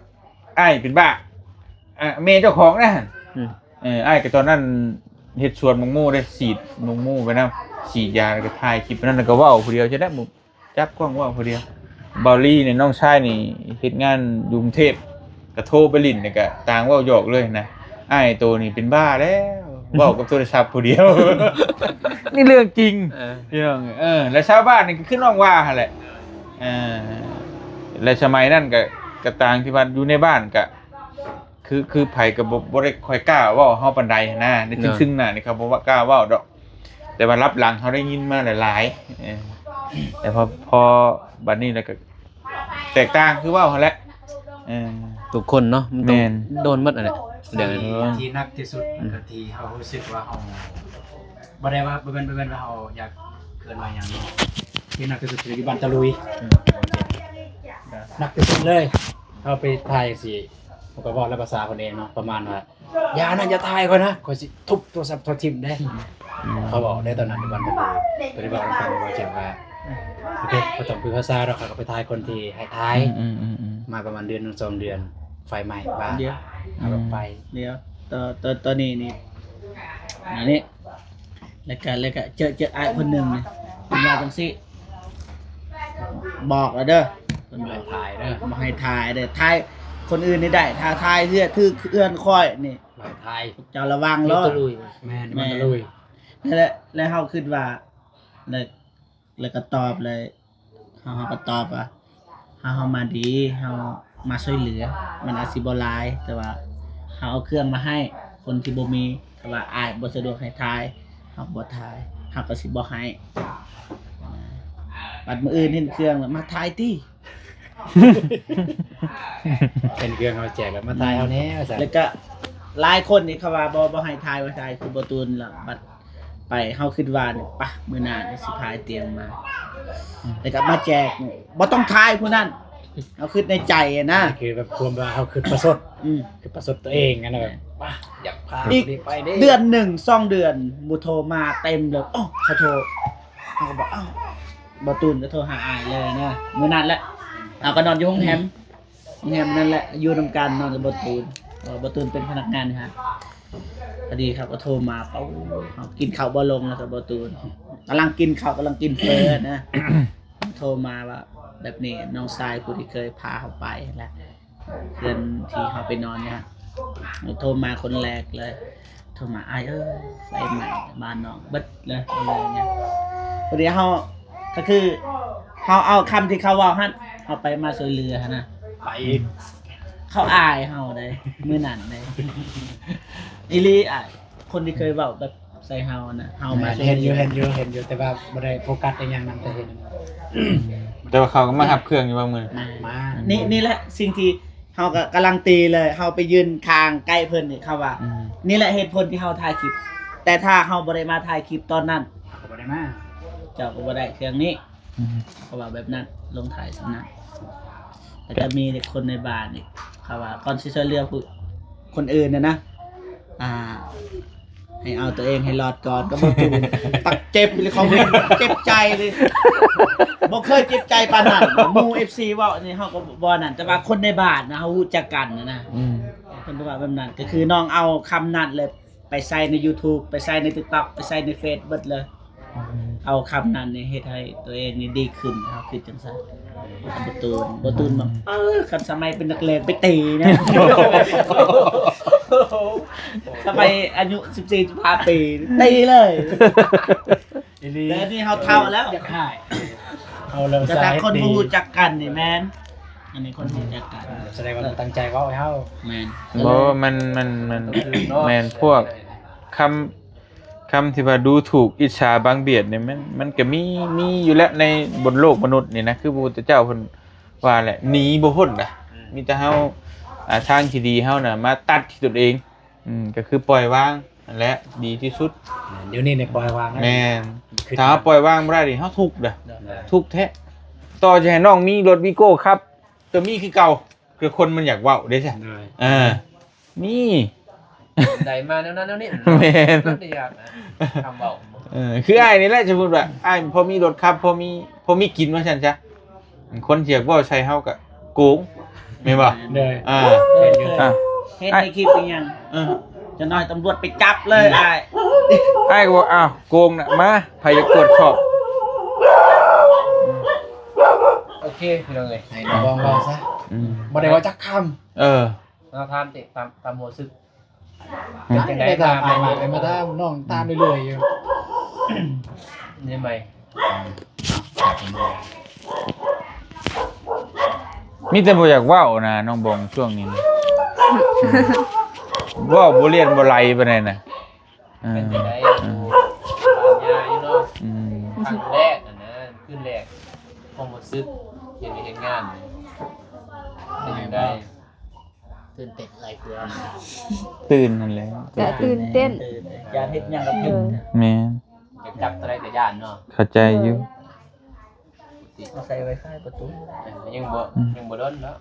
ອ້າຍເປັນບ້າ ອ່າ ແມ່ເຈົ້າຂອງນະ ອືມ ເອີ ອ້າຍກະຕອນນັ້ນເຮັດສວນໝາກໂມເດ້ ສີດໝາກໂມໄປນຳ ສີດຢາ ແລ້ວກະຖ່າຍຄລິບໄປນຳ ແລ້ວກະເວົ້າຜູ້ດຽວ ຈັ່ງໃດ ຈັບກ້ອງເວົ້າຜູ້ດຽວ ເບົາລີນີ້ ນ້ອງຊາຍນີ້ເຮັດງານຢູ່ກຸງເທບ ກະໂທໄປຫຼິ້ນ ແລ້ວກະຕ່າງເວົ້າຫຍອກເລີຍນະ ອ້າຍໂຕນີ້ເປັນບ້າແລ້ວ ເວົ້າກັບໂທລະສັບຜູ້ດຽວ ນີ້ເລື່ອງຈິງ ເອີ ພີ່ນ້ອງ ເອີ ແລະຊາວບ້ານນີ້ກະຄືນ້ອງວ່າຫັ້ນແຫຼະ ເອີ ແລະສະໄໝນັ້ນກະ ກະຕ່າງທີ່ວ່າຢູ່ໃນບ້ານກະ ຄື ຄືໃຜກໍບໍ່ ບໍ່ໄດ້ຄ່ອຍກ້າເວົ້າເຮົາປານໃດຫັ້ນນະ ໃນ ເນາະ ຊຶ່ງໆໜ້ານີ້ເຂົາບໍ່ກ້າເວົ້າດອກ ແຕ່ວ່າລັບຫຼັງເຮົາໄດ້ຍິນມາຫຼາຍໆ ເອີ ແຕ່ພໍ ພໍບັດນີ້ແລ້ວກໍແຕກຕ່າງຄືເວົ້າຫັ້ນແຫຼະ ເອີ ທຸກຄົນເນາະ ມັນຕ້ອງ ແມ່ນ ໂດນໝົດຫັ້ນແຫຼະ ທີ່ ເລື່ອງນັ້ນ ທີ່ໜັກທີ່ສຸດ ອືມ ກໍທີ່ເຮົາຮູ້ສຶກວ່າເຮົາ ບໍ່ໄດ້ວ່າ ບໍ່ແມ່ນ ບໍ່ແມ່ນວ່າເຮົາຢາກເຄື່ອນໄຫວຫຍັງເນາະ ທີ່ໜັກທີ່ສຸດຄືຢູ່ບ້ານຕະລຸຍ ອືມ ໜັກທີ່ສຸດເລີຍ ເຮົາໄປຖ່າຍຈັ່ງຊີ້ ເຮົາກໍເວົ້າແລ້ວພາສາເພິ່ນເອງເນາະ ປະມານວ່າ ຢ່ານະ ຢ່າຖ່າຍຂ້ອຍນະ ຂ້ອຍຊິທຸບໂທລະສັບເຈົ້າຖິ້ມເດ້ ອືມ ເຂົາເວົ້າໄດ້ຕອນນັ້ນຢູ່ບ້ານເພິ່ນ ເພິ່ນໄດ້ເວົ້ານຳກັນວ່າ ໂອເຄ ບໍ່ຕ້ອງປຶກສາດອກ ຂ້ອຍກໍໄປຖ່າຍຄົນທີ່ໃຫ້ຖ່າຍ ອືມໆໆໆ ມາປະມານເດືອນໜຶ່ງສອງເດືອນ ໄຟໄໝ້ບ້ານ ດຽວ ເອົາລົງໄປ ດຽວ ຕອນ ຕອນ ຕອນນີ້ນີ້ ອັນນີ້ ແລ້ວກະ ແລ້ວກະເຈີ ເຈີອ້າຍຄົນໜຶ່ງນີ້ ເພິ່ນວ່າຈັ່ງຊີ້ ບອກແລ້ວເດີ ເພິ່ນບອກ ບໍ່ໃຫ້ຖ່າຍເດີ ບໍ່ໃຫ້ຖ່າຍເດີ ຖ່າຍຄົນອື່ນນີ້ໄດ້ ຖ້າຖ່າຍເຮືອນ ຖືກເຮືອນຂ້ອຍນີ້ ບໍ່ໃຫ້ຖ່າຍ ເຈົ້າລະວັງໂລດ ແມ່ນ ແມ່ນ ແລ້ວ ແລ້ວເຮົາຄິດວ່າ ແລ້ວ ແລ້ວກໍຕອບເລີຍ ເຮົາ ເຮົາກໍຕອບວ່າ ເຮົາ ເຮົາມາດີ ເຮົາມາຊ່ວຍເຫຼືອ ມັນອາດຊິບໍ່ຫຼາຍ ແຕ່ວ່າເຮົາເອົາເຄື່ອງມາໃຫ້ ຄົນທີ່ບໍ່ມີ ຖ້າວ່າອ້າຍບໍ່ສະດວກໃຫ້ຖ່າຍ ເຮົາກໍບໍ່ຖ່າຍ ເຮົາກໍຊິບໍ່ໃຫ້. ບັດມື້ອື່ນເຫັນເຄື່ອງແລ້ວ ມາຖ່າຍຕິ. ເຫັນເຄື່ອງເຮົາແຈກແລ້ວ ມາຖ່າຍເຮົາແດ່ວ່າຊັ້ນ. ແລ້ວກໍຫຼາຍຄົນນີ້ເຂົາວ່າບໍ່ ບໍ່ໃຫ້ຖ່າຍ ບໍ່ໃຫ້ຖ່າຍ ຄືບໍ່ຕູນລະ ບັດ ໄປ ເຮົາຄິດວ່ານີ້ ປະ ມື້ໜ້ານີ້ຊິພາຍຕຽງມາ ອືມ ແລ້ວກໍມາແຈກນີ້ ບໍ່ຕ້ອງຖ່າຍຜູ້ນັ້ນ ເຮົາຄິດໃນໃຈນະ ຄືແບບຄວາມວ່າເຮົາຄິດປະຊົດ ອືມ ຄິດປະຊົດຕົວເອງຫັ້ນນະ ແບບ ປະ ຢາກພາ ອີກ ໄປເດ້ ເດືອນໜຶ່ງສອງເດືອນ ບໍ່ໂທມາເຕັມເລີຍ. ໂອ້ ຂໍໂທດ ເຮົາກໍບອກ ອ້າວ ບໍ່ຕູນກໍໂທຫາອ້າຍເລີຍນະ ມື້ນັ້ນແຫຼະ ເຮົາກໍນອນຢູ່ໂຮງແຮມ ແມ່ນ ນັ້ນແຫຼະ ຢູ່ນຳກັນນອນກັບບໍ່ຕູນ ເພາະວ່າບໍ່ຕູນເປັນພະນັກງານຢູ່ຫັ້ນ. ພໍດີເຂົາກໍໂທມາ ເອົາ ເຮົາກິນເຂົ້າບໍ່ລົງແລ້ວກັບບໍ່ຕູນ ກຳລັງກິນເຂົ້າ ກຳລັງກິນເຝີນະ ໂທມາວ່າແບບນີ້ ນ້ອງຊາຍຜູ້ທີ່ເຄີຍພາເຮົາໄປຫັ້ນແຫຼະ ເຮືອນທີ່ເຮົາໄປນອນນະ ໂທມາຄົນແລກເລີຍ. ໂທມາ ອ້າຍເອີຍ ໄຟໄໝ້ບ້ານນ້ອງເບິດເລີຍ ເອີ ຫຍັງ ພໍດີເຮົາ ກໍຄືເຮົາເອົາຄຳທີ່ເຂົາເວົ້າຫັ້ນ ເຮົາໄປມາຊ່ວຍເຫຼືອຫັ້ນນະ ໄປອີກ ເຂົາອາຍເຮົາເດ້ ມື້ນັ້ນເດ້ ອີ່ຫຼີ ອ້າຍ ຄົນທີ່ເຄີຍເວົ້າແບບໃສ່ເຮົານະ ເຮົາມາ ແມ່ນ ຊ່ວຍເຫຼືອ ເຫັນຢູ່ ເຫັນຢູ່ ເຫັນຢູ່ ແຕ່ວ່າບໍ່ໄດ້ໂຟກັສອີຫຍັງນຳ ແຕ່ເຫັນ ແຕ່ວ່າເຂົາກໍມາຮັບເຄື່ອງຢູ່ວ່າມື້ນັ້ນ ມາ ມາ ນີ້ ນີ້ແຫຼະສິ່ງທີ່ ເຮົາກໍກາລັນຕີເລີຍ ເຮົາໄປຢືນຂ້າງໃກ້ເພິ່ນນີ້ ເຂົາວ່າ ອືມ ນີ້ແຫຼະເຫດຜົນທີ່ເຮົາຖ່າຍຄລິບ ແຕ່ຖ້າເຮົາບໍ່ໄດ້ມາຖ່າຍຄລິບຕອນນັ້ນ ເຮົາກໍບໍ່ໄດ້ມາ ເຈົ້າກໍບໍ່ໄດ້ເຄື່ອງນີ້ ອືມ ເຂົາວ່າແບບນັ້ນ ລົງທ້າຍສ່ຳນັ້ນ ແລ້ວກໍມີເດັກຄົນໃນບ້ານນີ້ ເຂົາວ່າກ່ອນຊິຊ່ວຍເຫຼືອຜູ້ ຄົນອື່ນນະນະ ອ່າ ໃຫ້ເອົາຕົວເອງໃຫ້ລອດກ່ອນ ກໍບໍ່ຖືກ ຕັກເຈັບເລີຍ ຂອງເຈັບໃຈເລີຍ ບໍ່ເຄີຍເຈັບໃຈປານນັ້ນ ໝູ່ເອັຟຊີເວົ້ານີ້ ເຮົາກໍບໍ່ນັ້ນ ແຕ່ວ່າຄົນໃນບ້ານນະ ເຮົາຮູ້ຈັກກັນນະນະ ອືມ ເພິ່ນກໍວ່າແບບນັ້ນ ກໍຄືນ້ອງເອົາຄຳນັ້ນເລີຍ ໄປໃສ່ໃນຢູທູບ ໄປໃສ່ໃນຕິກຕັອກ ໄປໃສ່ໃນເຟສເບິດເລີຍ ອືມ ເອົາຄຳນັ້ນນີ້ເຮັດໃຫ້ຕົວເອງນີ້ດີຂຶ້ນ ເຮົາຄິດຈັ່ງຊັ້ນ ບໍ່ຕູນ ບໍ່ຕູນບອກ ເອີ ຄັນສະໄໝເປັນນັກແລງໄປຕີນະ ສະໄໝອາຍຸສິບສີ່ ສິບຫ້າປີ ຕີເລີຍ ອີ່ຫຼີ ແຕ່ນີ້ເຮົາເຖົ້າແລ້ວ ຢາກຫາຍ ເອົາແລ້ວ ແຕ່ ແຕ່ຄົນບໍ່ຮູ້ຈັກກັນນີ້ແມ່ນ ອັນນີ້ຄົນຮູ້ຈັກກັນ ສະແດງວ່າຕັ້ງໃຈເວົ້າໃຫ້ເຮົາ ແມ່ນ ບໍ່ ມັນ ມັນ ມັນ ແມ່ນພວກຄຳ ຄຳທີ່ວ່າດູຖູກ ອິດສາ ບັງບຽດນີ້ ມັນ ມັນກໍມີ ມີຢູ່ແລ້ວໃນບົນໂລກມະນຸດນີ້ນະ ຄືພະພຸດທະເຈົ້າເພິ່ນວ່າແຫຼະ ໜີບໍ່ພົ້ນນະ ອືມ ມີແຕ່ເຮົາ ອ່າ ທາງທີ່ດີເຮົານະ ມາຕັດທີ່ຕົນເອງ ອືມ ກໍຄືປ່ອຍວາງຫັ້ນແຫຼະ ດີທີ່ສຸດ ດຽວນີ້ນີ້ປ່ອຍວາງ ແມ່ນ ຄື ຖ້າເຮົາປ່ອຍວາງບໍ່ໄດ້ນີ້ ເຮົາທຸກເດ້ ທຸກແທ້ ຕໍ່ຈະໃຫ້ນ້ອງມີລົດວີໂກ້ຂັບ ກໍມີຄືເກົ່າ ຄືຄົນມັນຢາກເວົ້າເດ້ຊະ ເອີ ມີ ໄດ້ມາແນວນັ້ນແນວນີ້ ແມ່ນ ມັນຍາກນະ ຄຳເວົ້າ ເອີ ຄືອ້າຍນີ້ແຫຼະ ສົມມຸດວ່າອ້າຍພໍມີລົດຂັບ ພໍມີ ພໍມີກິນວ່າຊັ້ນຊະ ຄົນທີ່ຢາກເວົ້າໃສ່ເຮົາກໍໂກງ ແມ່ນບໍ່? ໂດຍ ອ່າ ເອີ ເຫັນຢູ່ ອ່າ ເຫັນໃນຄລິບອີຫຍັງ ເອີ ຈັກໜ້ອຍຕຳຫຼວດໄປຈັບເລີຍ ອືມ ອ້າຍ ອ້າຍກໍບອກ ອ້າວ ໂກງນະ ມາ ໃຜຢາກກວດສອບ ໂອເຄ ພີ່ນ້ອງເອີຍ ໃຫ້ນ້ອງເວົ້າຊະ ອືມ ບໍ່ໄດ້ເວົ້າຈັກຄຳ ເອີ ເຮົາຖາມຕິ ຕາມ ຕາມຮູ້ສຶກ ເປັນຈັ່ງໃດ ຖາມ ຖາມ ຖາມ ຖາມ ນ້ອງຕາມເລື້ອຍໆຢູ່ ນີ້ໃໝ່ ມີແຕ່ບໍ່ຢາກເວົ້ານະ ນ້ອງບອງ ຊ່ວງນີ້ນະ ເວົ້າບໍ່ລ້ຽນບໍ່ໄຫຼປານໃດນະ ເອີ ເປັນຈັ່ງໃດ ເອີ ຢູ່ບ້ານຍ່າຢູ່ເນາະ ອືມ ຄັ້ງແລກຫັ້ນນະ ຄືນແລກ ຄວາມຮູ້ສຶກ ເຮັດວຽກເຮັດງານ ເປັນຈັ່ງໃດ? ຕື່ນເຕັ້ນຫຼາຍກວ່າ ຕື່ນຫັ້ນແຫຼະ ກໍຕື່ນເຕັ້ນ ຢ້ານເຮັດຫຍັງກໍຜິດ ແມ່ນ ຈັບເທົ່າໃດກໍຢ້ານເນາະ ເຂົ້າໃຈຢູ່ ເອົາໃສ່ໄວຟາຍປະຕູ ຍັງບໍ່ ອືມ ຍັງບໍ່ດົນເນາະ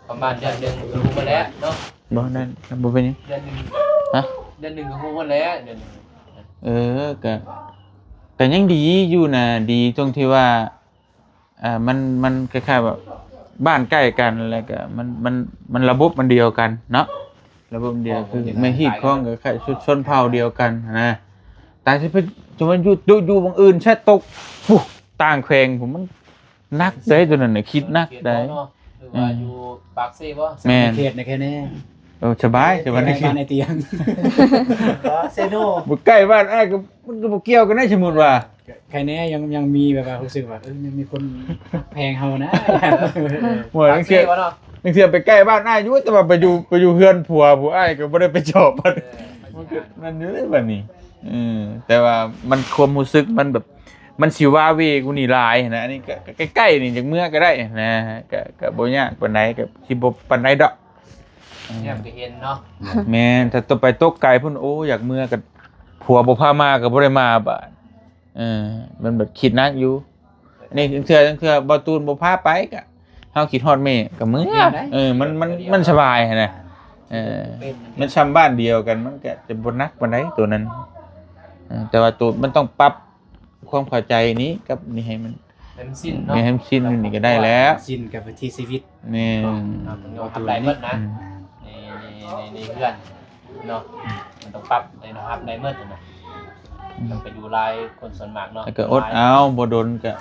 ປະມານເດືອນໜຶ່ງກໍຮູ້ໝົດແລ້ວເນາະ ບໍ່ນັ້ນ ບໍ່ເປັນຫຍັງ ເດືອນໜຶ່ງ ຮະ ເດືອນໜຶ່ງກໍຮູ້ໝົດແລ້ວ ເດືອນໜຶ່ງ ເອີ ກໍ ກໍຍັງດີຢູ່ນະ ດີຕົງທີ່ວ່າ ອ່າ ມັນ ມັນຄ້າຍໆວ່າບ້ານໃກ້ກັນ ແລ້ວກໍມັນ ມັນ ມັນລະບົບມັນດຽວກັນເນາະ ລະບົບດຽວ ຄືແມ່ຮີດຄອງກໍຄ້າຍຊົນເຜົ່າດຽວກັນຫັ້ນນະ ຕ່າງຊິໄປ ສົມມຸດຢູ່ ຢູ່ ຢູ່ໝ່ອງອື່ນຊະຕົກ ພຸ້ນ ຕ່າງແຂວງພຸ້ນ ມັນໜັກໃດ໋ ໂຕນັ້ນນະ ຄິດໜັກໃດ໋ ເນາະ ຫຼືວ່າ ອືມ ຢູ່ປາກເຊບໍ່? ແມ່ນ ເຂດໃນແຄແນ ເອີ ສະບາຍ ສະບາຍ ໃກ້ບ້ານໃນຕຽງ ເຊໂນ ບໍ່ໃກ້ບ້ານອ້າຍກໍ ມັນກໍບໍ່ກ່ຽວກັນໄດ໋ ສົມມຸດວ່າ ໃຄແນ່ ຍັງ ຍັງມີແບບວ່າຮູ້ສຶກວ່າ ເອີ ຍັງມີຄົນຮັກແພງເຮົານະ ໂອ້ຍ ລາງເທື່ອ ລາງເທື່ອໄປໃກ້ບ້ານອ້າຍຢູ່ ແຕ່ວ່າໄປຢູ່ ໄປຢູ່ເຮືອນຜົວຜູ້ອ້າຍກໍບໍ່ໄດ້ໄປຈອບມັນ ເອີ ມັນຢູ່ໃນບັດນີ້ ເອີ ແຕ່ວ່າມັນ ຄວາມຮູ້ສຶກມັນແບບ ມັນຊິວາເວກວ່ານີ້ຫຼາຍນະ. ອັນນີ້ກໍ ກໍໃກ້ໆ ນີ້ ຈາກເມືອກໍໄດ້ນະ ກໍ ກໍບໍ່ຍາກປານໃດ ກໍຊິບໍ່ປານໃດດອກ. ແນມກໍເຫັນເນາະ. ແມ່ນ ຖ້າຕົກໄປຕົກໄກພຸ້ນ ໂອ້ ຢາກເມືອກໍ ຜົວບໍ່ພາມາກໍບໍ່ໄດ້ມາບາດ. ເອີ ມັນແບບຄິດໜັກຢູ່. ອັນນີ້ເທື່ອ ເທື່ອບໍ່ຕູນບໍ່ພາໄປ ກະເຮົາຄິດຮອດແມ່ກະເມືອ. ເອີ ມັນ ມັນ ມັນສະບາຍຫັ້ນນະ. ເອີ ມັນຊ່ຳບ້ານດຽວກັນ ມັນກະຈະບໍ່ໜັກປານໃດໂຕນັ້ນ. ເອີ ແຕ່ວ່າໂຕ ມັນຕ້ອງປັບຄວາມເຂົ້າໃຈນີ້ກັບນີ້ໃຫ້ມັນ ໃຫ້ມັນຊິນເນາະ ໃຫ້ມັນຊິນຢູ່ນີ້ກະໄດ້ແລ້ວ. ຊິນກັບວິຖີຊີວິດ. ແມ່ນ ເຮົາຕ້ອງຍອມຮັບໄດ້ໝົດນະ. ອືມ ໃນ ໃນ ໃນ ໃນເຮືອນ ເນາະ ມັນຕ້ອງປັບໃນ ຮັບໄດ້ໝົດຫັ້ນນະ. ອືມ ຕ້ອງໄປຢູ່ຫຼາຍຄົນສ່ວນມາກເນາະ ແລ້ວກໍອົດເອົາ ບໍ່ດົນກໍ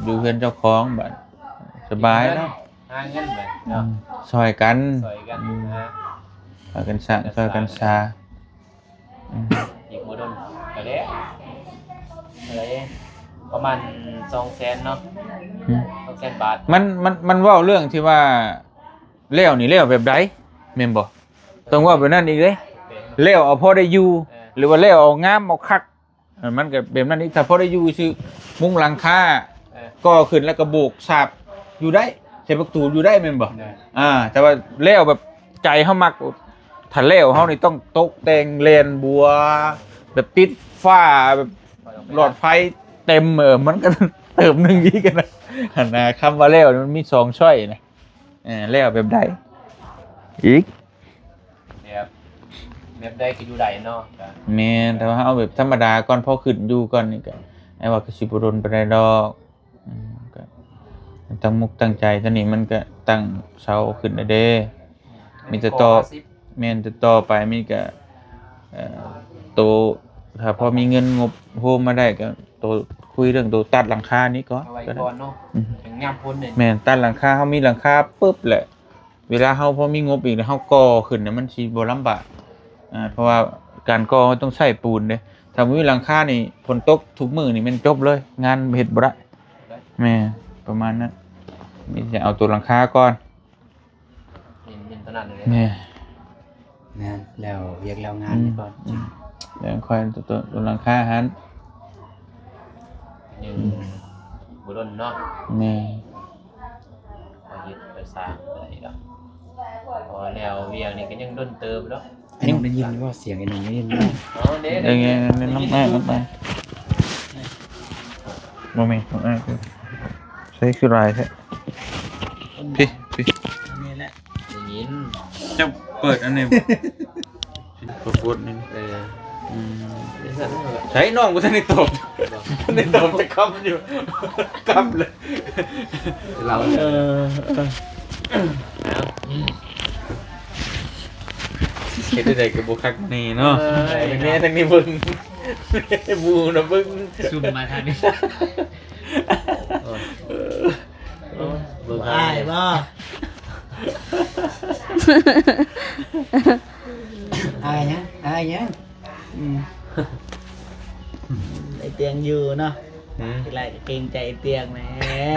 ຢູ່ເຮືອນເຈົ້າຂອງບາດ ສະບາຍເນາະ ຫາເງິນໄປເນາະ. ອືມ ຊ່ອຍກັນ ຊ່ອຍກັນ ອືມ ຫາ ຊ່ອຍກັນສ້າງ ຊ່ອຍກັນສາ. ອືມ ອີກບໍ່ດົນກໍແລ້ວ ເທົ່າໃດ ປະມານສອງແສນເນາະ. ອືມ ສອງແສນບາດ. ມັນ ມັນ ມັນເວົ້າເລື່ອງທີ່ວ່າ ແລ້ວນີ້ແລ້ວແບບໃດ ແມ່ນບໍ່? ຕ້ອງເວົ້າແບບນັ້ນອີກເດ້. ແລ້ວເອົາພໍໄດ້ຢູ່ ເອີ ຫຼືວ່າແລ້ວເອົາງາມເອົາຄັກ ເອີ ມັນກໍແບບນັ້ນອີກ. ຖ້າພໍໄດ້ຢູ່ຊື່ ມຸງຫຼັງຄາ ເອີ ກໍ່ຂຶ້ນແລ້ວກໍໂບກສາບຢູ່ໄດ້ ໃສ່ປະຕູຢູ່ໄດ້ແມ່ນບໍ່? ເອີ ອ່າ ແຕ່ວ່າແລ້ວແບບໃຈເຮົາມັກ ຖ້າແລ້ວເຮົານີ້ຕ້ອງຕົກແຕ່ງແລ່ນບົວ ແບບຕິດຝາ ແບບຫຼອດໄຟເຕັມ ເອີ ມັນກໍເຕີມໜຶ່ງອີກນະ ຫັ້ນນະ. ຄຳວ່າແລ້ວມັນມີສອງຊ້ອຍນະ. ເອີ ແລ້ວແບບໃດອີກ? ແບບ ແບບໃດກໍຢູ່ໄດ້ເນາະ. ກໍແມ່ນ ແຕ່ວ່າເຮົາເອົາແບບທຳມະດາກ່ອນ ພໍຂຶ້ນຢູ່ກ່ອນນີ້ກໍ ອ້າຍວ່າກໍຊິບໍ່ດົນປານໃດດອກ. ອືມ ກໍຕັ້ງມຸກຕັ້ງໃຈ ຕອນນີ້ມັນກໍຕັ້ງເສົາຂຶ້ນແລ້ວເດ້. ມີແຕ່ຕໍ່ ແມ່ນ ແຕ່ຕໍ່ໄປມີກະ ເອີ ໂຕ ຖ້າພໍມີເງິນງົບໂຮມມາໄດ້ກະ ໂຕ ຄຸຍເລື່ອງໂຕຕັດຫຼັງຄານີ້ກ່ອນ ເອົາໄວ້ກ່ອນເນາະ. ອືມ ເຖິງຍາມຝົນນີ້ ແມ່ນ ຕັດຫຼັງຄາ ເຮົາມີຫຼັງຄາປຶບແຫຼະ ເວລາເຮົາພໍມີງົບອີກແລ້ວ ເຮົາກໍ່ຂຶ້ນນະ ມັນຊິບໍ່ລຳບາກ. ອ່າ ເພາະວ່າການກໍ່ເຮົາຕ້ອງໃຊ້ປູນເດ້. ຖ້າບໍ່ມີຫຼັງຄານີ້ ຝົນຕົກທຸກມື້ນີ້ແມ່ນຈົບເລີຍ ງານເຮັດບໍ່ໄດ້. ແມ່ນ ປະມານນັ້ນ ມີແຕ່ເອົາໂຕຫຼັງຄາກ່ອນ. ແມ່ນ ແມ່ນເທົ່ານັ້ນເລີຍ. ແມ່ນ ແລ້ວວຽກແລ້ວງານ ອືມ ນີ້ກ່ອນ ອືມ ແລ້ວຄ່ອຍໂຕ ໂຕ ໂຕຫຼັງຄາຫັ້ນ ຍັງ ອືມ ບໍ່ດົນເນາະ. ແມ່ນ ຄ່ອຍເຮັດຄ່ອຍສ້າງໄດ້ດອກ ເພາະວ່າແນວວຽກນີ້ກໍຍັງດົນເຕີບເນາະ. ໄອ້ນ້ອງໄດ້ຍິນບໍ່? ສຽງໄອ້ນ້ອງໄດ້ຍິນບໍ່? ເອົາເດ້ ໄດ້ຍິນ ໄດ້ຍິນ ໄດ້ຍິນ ໄດ້ຍິນ. ບໍ່ແມ່ນຂອງອ້າຍ ໃສຄືຫຼາຍແທ້? ພີ້ ພີ້ ອັນນີ້ແຫຼະ ໄດ້ຍິນ. ເຈົ້າເປີດອັນນີ້ບໍ່? ປາກົດນີ້ ເອີ ອືມ ໃສ ນ້ອງບໍ່ທັນໄດ້ຕອບ ບໍ່ທັນໄດ້ຕອບຈັກຄຳຢູ່ ກັບເລີຍ ເອີ ເອີ ເຮັດໃດກໍບໍ່ຄັກແນ່ເນາະ. ເອີຍ ແມ່ທາງນີ້ເບິ່ງ ໝູ່ນະເບິ່ງ ຊຸ່ມມາທາງນີ້. ໂອ້ຍ ເອີ ເບິ່ງ ອາຍບໍ່? ອາຍຫຍັງ? ອາຍຫຍັງ? ອືມ ໄອ້ຕຽງຢູ່ເນາະ. ອືມ ທີແລກກໍເກງໃຈໄອ້ຕຽງແມ່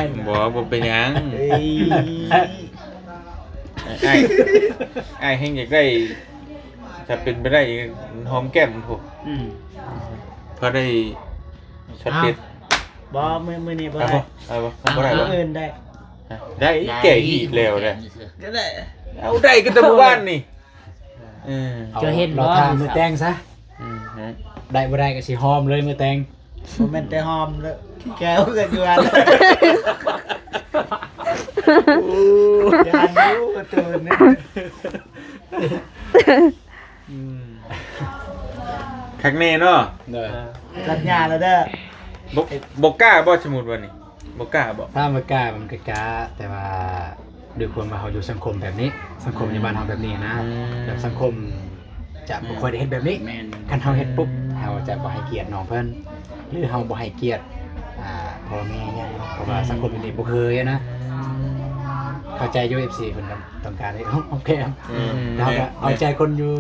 ນ. ບໍ່ ບໍ່ເປັນຫຍັງ. ເອີຍ ອ້າຍ ອ້າຍແຮ່ງຢາກໄດ້ ຖ້າເປັນໄປໄດ້ຫອມແກ້ມພຸ້ນ. ອືມ ພໍໄດ້ຊັດເດັດ. ບໍ່ ມື້ ມື້ນີ້ບໍ່ໄດ້. ເອົາບໍ່? ເອົາບໍ່? ບໍ່ໄດ້ບໍ່? ມື້ອື່ນໄດ້. ຮະ? ໄດ້ ໄດ້ ແກ້ຮີດແລ້ວເດ້. ກໍໄດ້ ເອົາໄດ້ກໍແຕ່ມື້ວານນີ້. ເອີ ເຈົ້າເຫັນບໍ່? ລໍຖ້າມື້ແຕ່ງຊະ. ອືມ ໄດ້ບໍ່ໄດ້ກໍຊິຫອມເລີຍມື້ແຕ່ງ. ບໍ່ແມ່ນແຕ່ຫອມເດີ້ ແກ້ວກໍຢູ່ຫັ້ນ. ໂອ້ ຢ້ານຢູ່ປະຕູນີ້. ອືມ ຄັກແນ່ເນາະ. ໂດຍ ສັນຍາແລ້ວເດີ້. ບໍ່ ບໍ່ກ້າບໍ່? ສົມມຸດວ່ານີ້ ບໍ່ກ້າບໍ່? ຖາມວ່າກ້າ ມັນກໍກ້າ ແຕ່ວ່າດ້ວຍຄວາມວ່າເຮົາຢູ່ສັງຄົມແບບນີ້ ສັງຄົມ ອືມ ຢູ່ບ້ານເຮົາແບບນີ້ນະ. ອືມ ແບບສັງຄົມຈະບໍ່ຄ່ອຍໄດ້ເຮັດແບບນີ້. ແມ່ນ ຄັນເຮົາເຮັດປຸບ ອືມ ເຮົາຈະບໍ່ໃຫ້ກຽດນ້ອງເພິ່ນ ຫຼືເຮົາບໍ່ໃຫ້ກຽດ ອ່າ ພໍ່ແມ່ຫຍັງເນາະ ເພາະວ່າ ອືມ ສັງຄົມຢູ່ນີ້ບໍ່ເຄີຍນະ. ອືມ ເຂົ້າໃຈຢູ່ ເອັຟຊີ ເພິ່ນຕ້ອງການໃຫ້ເຮົາຫອມແກ້ມ. ອືມ ເຮົາກໍເອົາໃຈຄົນຢູ່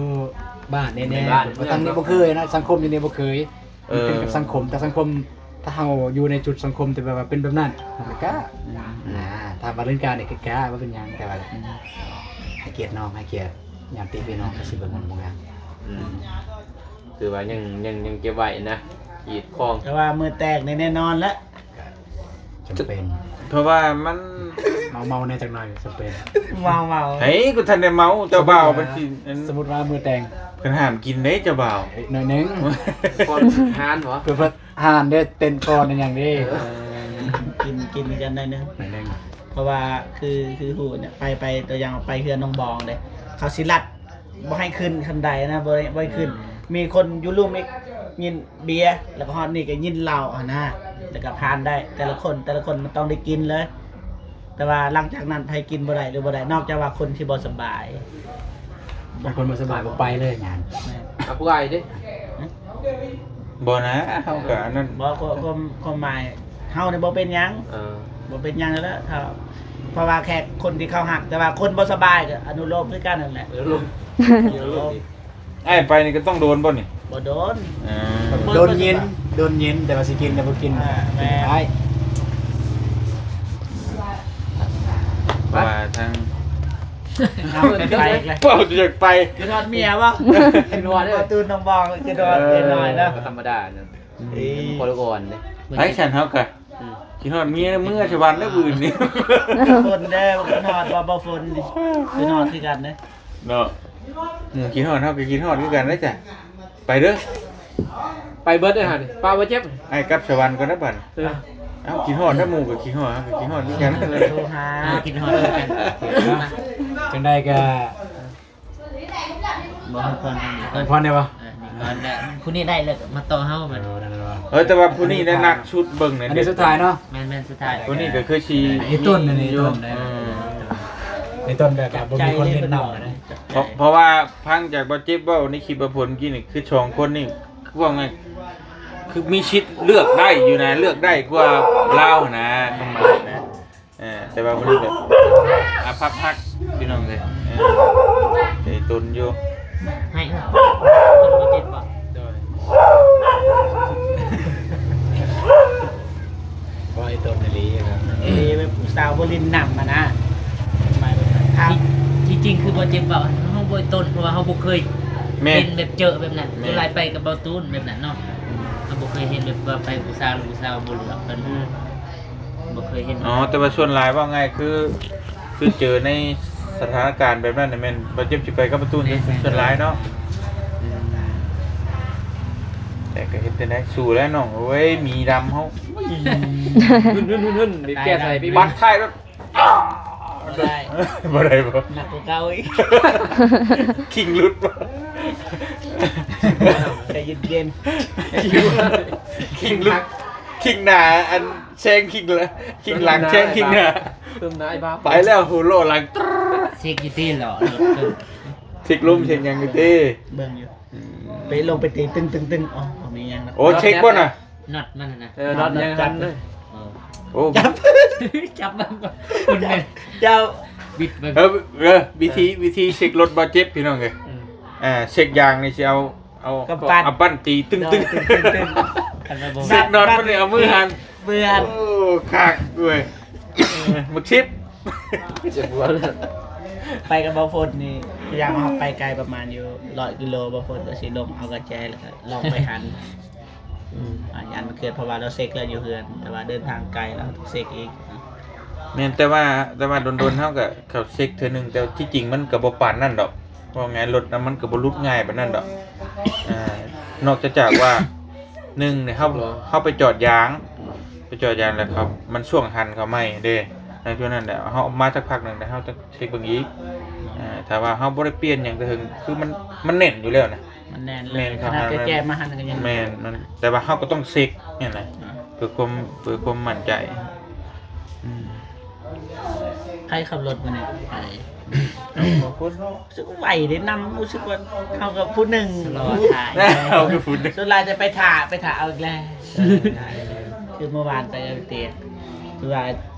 ບ້ານແນ່ໆ ແມ່ນ ຄົນທາງນີ້ບໍ່ເຄີຍນະ ສັງຄົມຢູ່ນີ້ບໍ່ເຄີຍ. ເອີ ມັນຂຶ້ນກັບສັງຄົມ ແຕ່ສັງຄົມ ຖ້າເຮົາຢູ່ໃນຈຸດສັງຄົມທີ່ແບບວ່າເປັນແບບນັ້ນ ມັນກໍກ້າ. ອືມ ອ່າ ຖ້າວ່າເລື່ອງກ້ານີ້ກໍກ້າ ບໍ່ເປັນຫຍັງ ແຕ່ວ່າ ອືມ ໃຫ້ກຽດນ້ອງ ໃຫ້ກຽດຍາດຕິພີ່ນ້ອງ ກໍຊິເບິ່ງມັນບໍ່ງາມ. ອືມ ຄືວ່າຍັງ ຍັງ ຍັງເກັບໄວ້ນະ ອີດຄອງ. ແຕ່ວ່າມື້ແຕກນີ້ແນ່ນອນແຫຼະ ຈຳເປັນ ເພາະວ່າມັນ ເມົາໆແດ່ຈັກໜ່ອຍ ຈຳເປັນ ເມົາໆ. ເຮີ້ຍ ກູທັນໄດ້ເມົາ ເຈົ້າບ່າວເພິ່ນຊິ ອັນ ສົມມຸດວ່າມື້ແຕ່ງ ເພິ່ນຫ້າມກິນເດ້ເຈົ້າບ່າວ ເອີ ໜ້ອຍໜຶ່ງ ກ່ອນຫານບໍ ເພິ່ນ ເພິ່ນຫານເດ້ ເຕັ້ນກ່ອນອີຫຍັງເດ້. ເອີ ກິນ ກິນກັນໜ້ອຍໜຶ່ງ ໜ້ອຍໜຶ່ງ. ເພາະວ່າຄື ຄືຮູ້ເນຍ ໄປ ໄປ ຕົວຢ່າງໄປເຮືອນນ້ອງບອງເດ້ ເຂົາຊິລັດ ບໍ່ໃຫ້ຂຶ້ນຂັ້ນໄດນະ ບໍ່ ບໍ່ໃຫ້ຂຶ້ນ. ອືມ ມີຄົນຢູ່ລຸ່ມອີກ ຍິນເບຍ ແລ້ວກໍຮອດນີ້ກໍຍິນເຫຼົ້າຫັ້ນນະ ແລ້ວກໍຜ່ານໄດ້ ແຕ່ລະຄົນ ແຕ່ລະຄົນມັນຕ້ອງໄດ້ກິນເລີຍ. ແຕ່ວ່າຫຼັງຈາກນັ້ນໃຜກິນບໍ່ໄດ້ ຫຼື ບໍ່ໄດ້ ນອກຈາກວ່າຄົນທີ່ບໍ່ສະບາຍ. ຖ້າຄົນບໍ່ສະບາຍບໍ່ໄປເລີຍງານ. ແມ່ນ. ເອົາຜູ້ອ້າຍເດ້. ຫຶ? ບໍ່ນະ ເຮົາກໍອັນນັ້ນ. ບໍ່ ຄວາມ ຄວາມ ຄວາມໝາຍ ເຮົານີ້ບໍ່ເປັນຫຍັງ. ເອີ ບໍ່ເປັນຫຍັງແລ້ວ ຖ້າ ເພາະວ່າແຂກຄົນທີ່ເຂົາຮັກ ແຕ່ວ່າຄົນບໍ່ສະບາຍກໍອະນຸໂລມຄືກັນນັ້ນແຫຼະ. ອະນຸໂລມ ອະນຸໂລມ. ອ້າຍໄປນີ້ກໍຕ້ອງໂດນບໍ່ນີ້? ບໍ່ໂດນ. ເອີ ໂດນຍິນ ໂດນຍິນ ແຕ່ວ່າຊິກິນແຕ່ບໍ່ກິນ. ອ່າ ແມ່ນ. ໄປ ເພາະວ່າທາງ ເອົາ ໄປອີກແລ້ວ ເວົ້າຢາກໄປ ຄິດຮອດເມຍບໍ່? ຄິດຮອດເດີ ບໍ່ ຕູນນ້ອງບອງ ຄິດຮອດເມຍນ້ອຍເນາະ. ເອີ ກໍທຳມະດານັ້ນ. ອືມ ເອີ ຄົນອ່ອນເດ້. ໄປຊັ້ນເຮົາກະ ອືມ ຄິດຮອດເມຍເມືອສະຫວັນແລ້ວມື້ອື່ນນີ້. ຝົນເດ້ ຄິດຮອດບໍ່ ບໍ່ຝົນນີ້ ຄິດຮອດຄືກັນເດ້ເນາະ. ອືມ ຄິດຮອດ ເຮົາກໍຄິດຮອດຄືກັນເດ້ຈ້ະ. ໄປເດີ ໄປເບິດເດ້ຫັ້ນ ປ້າບໍ່ເຈັບ. ອ້າຍກັບສະຫວັນກ່ອນນະບັດ. ເອີ ເອົ້າ ຄິດຮອດນະ ໝູ່ກໍຄິດຮອດ ເຮົາກໍຄິດຮອດຄືກັນ. ໂທຫາ ຄິດຮອດຄືກັນ. ຈັ່ງໃດກໍ ບໍ່ໃຫ້ພອນທາງນີ້ ໃຫ້ພອນໄດ້ບໍ່? ເອີ ນີ້ກ່ອນແລ້ວ ຜູ້ນີ້ໄດ້ແລ້ວມາຕໍ່ເຮົາບັດ. ເອີ ນັ້ນແຫຼະວ່າ ເອີ ແຕ່ວ່າຜູ້ນີ້ໄດ້ນັກສຸດເບິ່ງໃນ ອັນນີ້ສຸດທ້າຍເນາະ. ແມ່ນໆ ສຸດທ້າຍ. ຜູ້ນີ້ກໍຄືຊິ ອີຕົ້ນ ອັນນີ້ຕົ້ນ ເອີ ອີຕົ້ນ ແບບວ່າບໍ່ມີຄົນເຮັດນຳນະ. ເພາະ ເພາະວ່າຟັງຈາກບໍ່ເຈັບເວົ້າໃນຄລິບບໍ່ຜົນກີ້ນີ້ ຄືສອງຄົນນີ້ ຄືວ່າໄງ ຄືມີສິດເລືອກໄດ້ຢູ່ນະ ເລືອກໄດ້ກວ່າລາວນະ ຄວາມໝາຍນະ. ເອີ ແຕ່ວ່າບໍ່ໄດ້ແບບ ອາ ພັກຮັກພີ່ນ້ອງເອີຍ. ເອີ ໃຈຕົນຢູ່ ໃຫ້ເນາະ ຕົນບໍ່ເຈັບບໍ່? ໂດຍ ບໍ່ໃຫ້ຕົນອີ່ຫຼີນະ. ເອີ ແບບຜູ້ສາວບໍ່ຫຼິ້ນນຳຫັ້ນນະ. ທີ່ ທີ່ຈິງຄືບໍ່ເຈັບບໍ່ ເຮົາບໍ່ໃຫ້ຕົນ ເພາະວ່າເຮົາບໍ່ເຄີຍ ແມ່ນ ເຫັນແບບເຈີແບບນັ້ນ. ແມ່ນ ສ່ວນຫຼາຍໄປກັບເບົາຕູນແບບນັ້ນເນາະ ເຮົາບໍ່ເຄີຍເຫັນແບບວ່າໄປຜູ້ສາວ ຜູ້ສາວບໍ່ເລືອກເພິ່ນ. ອືມ ບໍ່ເຄີຍເຫັນ. ອໍ ແຕ່ວ່າສ່ວນຫຼາຍເວົ້າງ່າຍຄື ຄືເຈີໃນສະຖານະການແບບນັ້ນນະ ແມ່ນບໍ່ເຈັບຊິໄປກັບປະຕູນ. ແມ່ນໆ ສ່ວນຫຼາຍເນາະ. ອືມ ແຕ່ກໍເຮັດຈັ່ງໃດ ສູ້ແລ້ວນ້ອງເອີຍ ມີດຳເຮົາ. ຫຶ້ນໆໆໆ ແກ້ໃສ່ ບັດທ້າຍແລ້ວ ບໍ່ໄດ້ ບໍ່ໄດ້ບໍ່? ໜັກກວ່າເກົ່າອີກ. ຄິງຫຼຸດບໍ່? ໃຈເຢັນໆ ຄິງຫຼຸດ ຄິງໜ້າ ອັນ ແຊງຄິງລະ ຄິງຫຼັງແຊງຄິງໜ້າ ເພີ່ມໜ້າໄອ້ບ່າວ ໄປແລ້ວ ໂຫ ລໍ້ຫຼັງ ເຊັກຢູ່ຕິ ລໍ້ລົດ ເຊັກລົມເຊັກຫຍັງຢູ່ຕິ ເບິ່ງຢູ່. ອືມ ໄປລົງໄປຕີຕຶ້ງໆໆ ອໍ ບໍ່ມີຫຍັງນະ. ໂອ້ ເຊັກບໍ່ນະ ນັອດມັນນະ. ເອີ ນັອດຍັງຫັ້ນເລີຍ. ເອີ ໂອ້ ຈັບ ຈັບມັນ ເຈົ້າ ບິດມັນ. ເອີ ເອີ ວິທີ ວິທີເຊັກລົດບໍ່ເຈັບພີ່ນ້ອງເອີຍ. ອືມ ອ່າ ເຊັກຢາງນີ້ຊິເອົາ ເອົາ ກຳປັ້ນ ເອົາ ເອົາປັ້ນຕີຕຶ້ງໆ ເອີ ຕຶ້ງໆ ຄັນວ່າບໍ່ ເຊັກນອດມັນນີ້ເອົາມືຫັນ ມືຫັນ. ໂອ້ ຄັກເວີຍ ເອີ ໝຶກຊິບ ເຈັບຫົວເລີຍ. ໄປກັບເບົາຝົນນີ້ ຢ່າງເຮົາໄປໄກປະມານຢູ່ຮ້ອຍກິໂລ ເບົາຝົນກໍຊິລົງເອົາກະແຈ ແລ້ວກໍລອງໄປຫັນ. ອືມ ອ່າ ຢ້ານມັນເກີດ ເພາະວ່າລາວເຊັກແລ້ວຢູ່ເຮືອນ ແຕ່ວ່າເດີນທາງໄກລາວຕ້ອງເຊັກອີກ. ແມ່ນ ແຕ່ວ່າ ແຕ່ວ່າດົນໆ ເຮົາກໍເຂົ້າເຊັກເທື່ອໜຶ່ງ ແຕ່ທີ່ຈິງມັນກໍບໍ່ປານນັ້ນດອກ. ເວົ້າງ່າຍ ລົດນະມັນກໍບໍ່ຫຼຸດງ່າຍປານນັ້ນດອກ. ອ່າ ນອກຈາກວ່າ ໜຶ່ງນີ້ ເຮົາ ເຮົາໄປຈອດຢາງ ໄປຈອດຢາງແລ້ວເຂົາ ມັນຊ່ວງຫັນເຂົາໃໝ່ເດ້ ໃນຊ່ວງນັ້ນແຫຼະ ເຮົາມາສັກພັກໜຶ່ງແລ້ວເຮົາຈະເຊັກເບິ່ງອີກ. ອ່າ ຖ້າວ່າເຮົາບໍ່ໄດ້ປ່ຽນຫຍັງແຕ່ເຖິງ ຄືມັນ ມັນແໜ້ນຢູ່ແລ້ວນະ. ມັນແໜ້ນເລີຍ ແມ່ນ ຂະໜາດແຈມາຫັ້ນກໍຍັງ ແມ່ນ ມັນ ແຕ່ວ່າເຮົາກໍຕ້ອງເຊັກແມ່ນແຫຼະ ອ່າ ເພື່ອຄວາມ ເພື່ອຄວາມໝັ້ນໃຈ. ອືມ ໃຜຂັບລົດມື້ນີ້ໄປ? ສອງຄົນ ຮູ້ສຶກໄວເດ້ນຳ ຮູ້ສຶກວ່າເຮົາກັບຜູ້ໜຶ່ງ ລໍຖ້າ ເຮົາກັບຜູ້ໜຶ່ງ ສ່ວນຫຼາຍຈະໄປຖ້າ ໄປຖ້າເອົາອີກແລ້ວ. ຄືເມື່ອວານໄປເຕດ ຄືວ່າ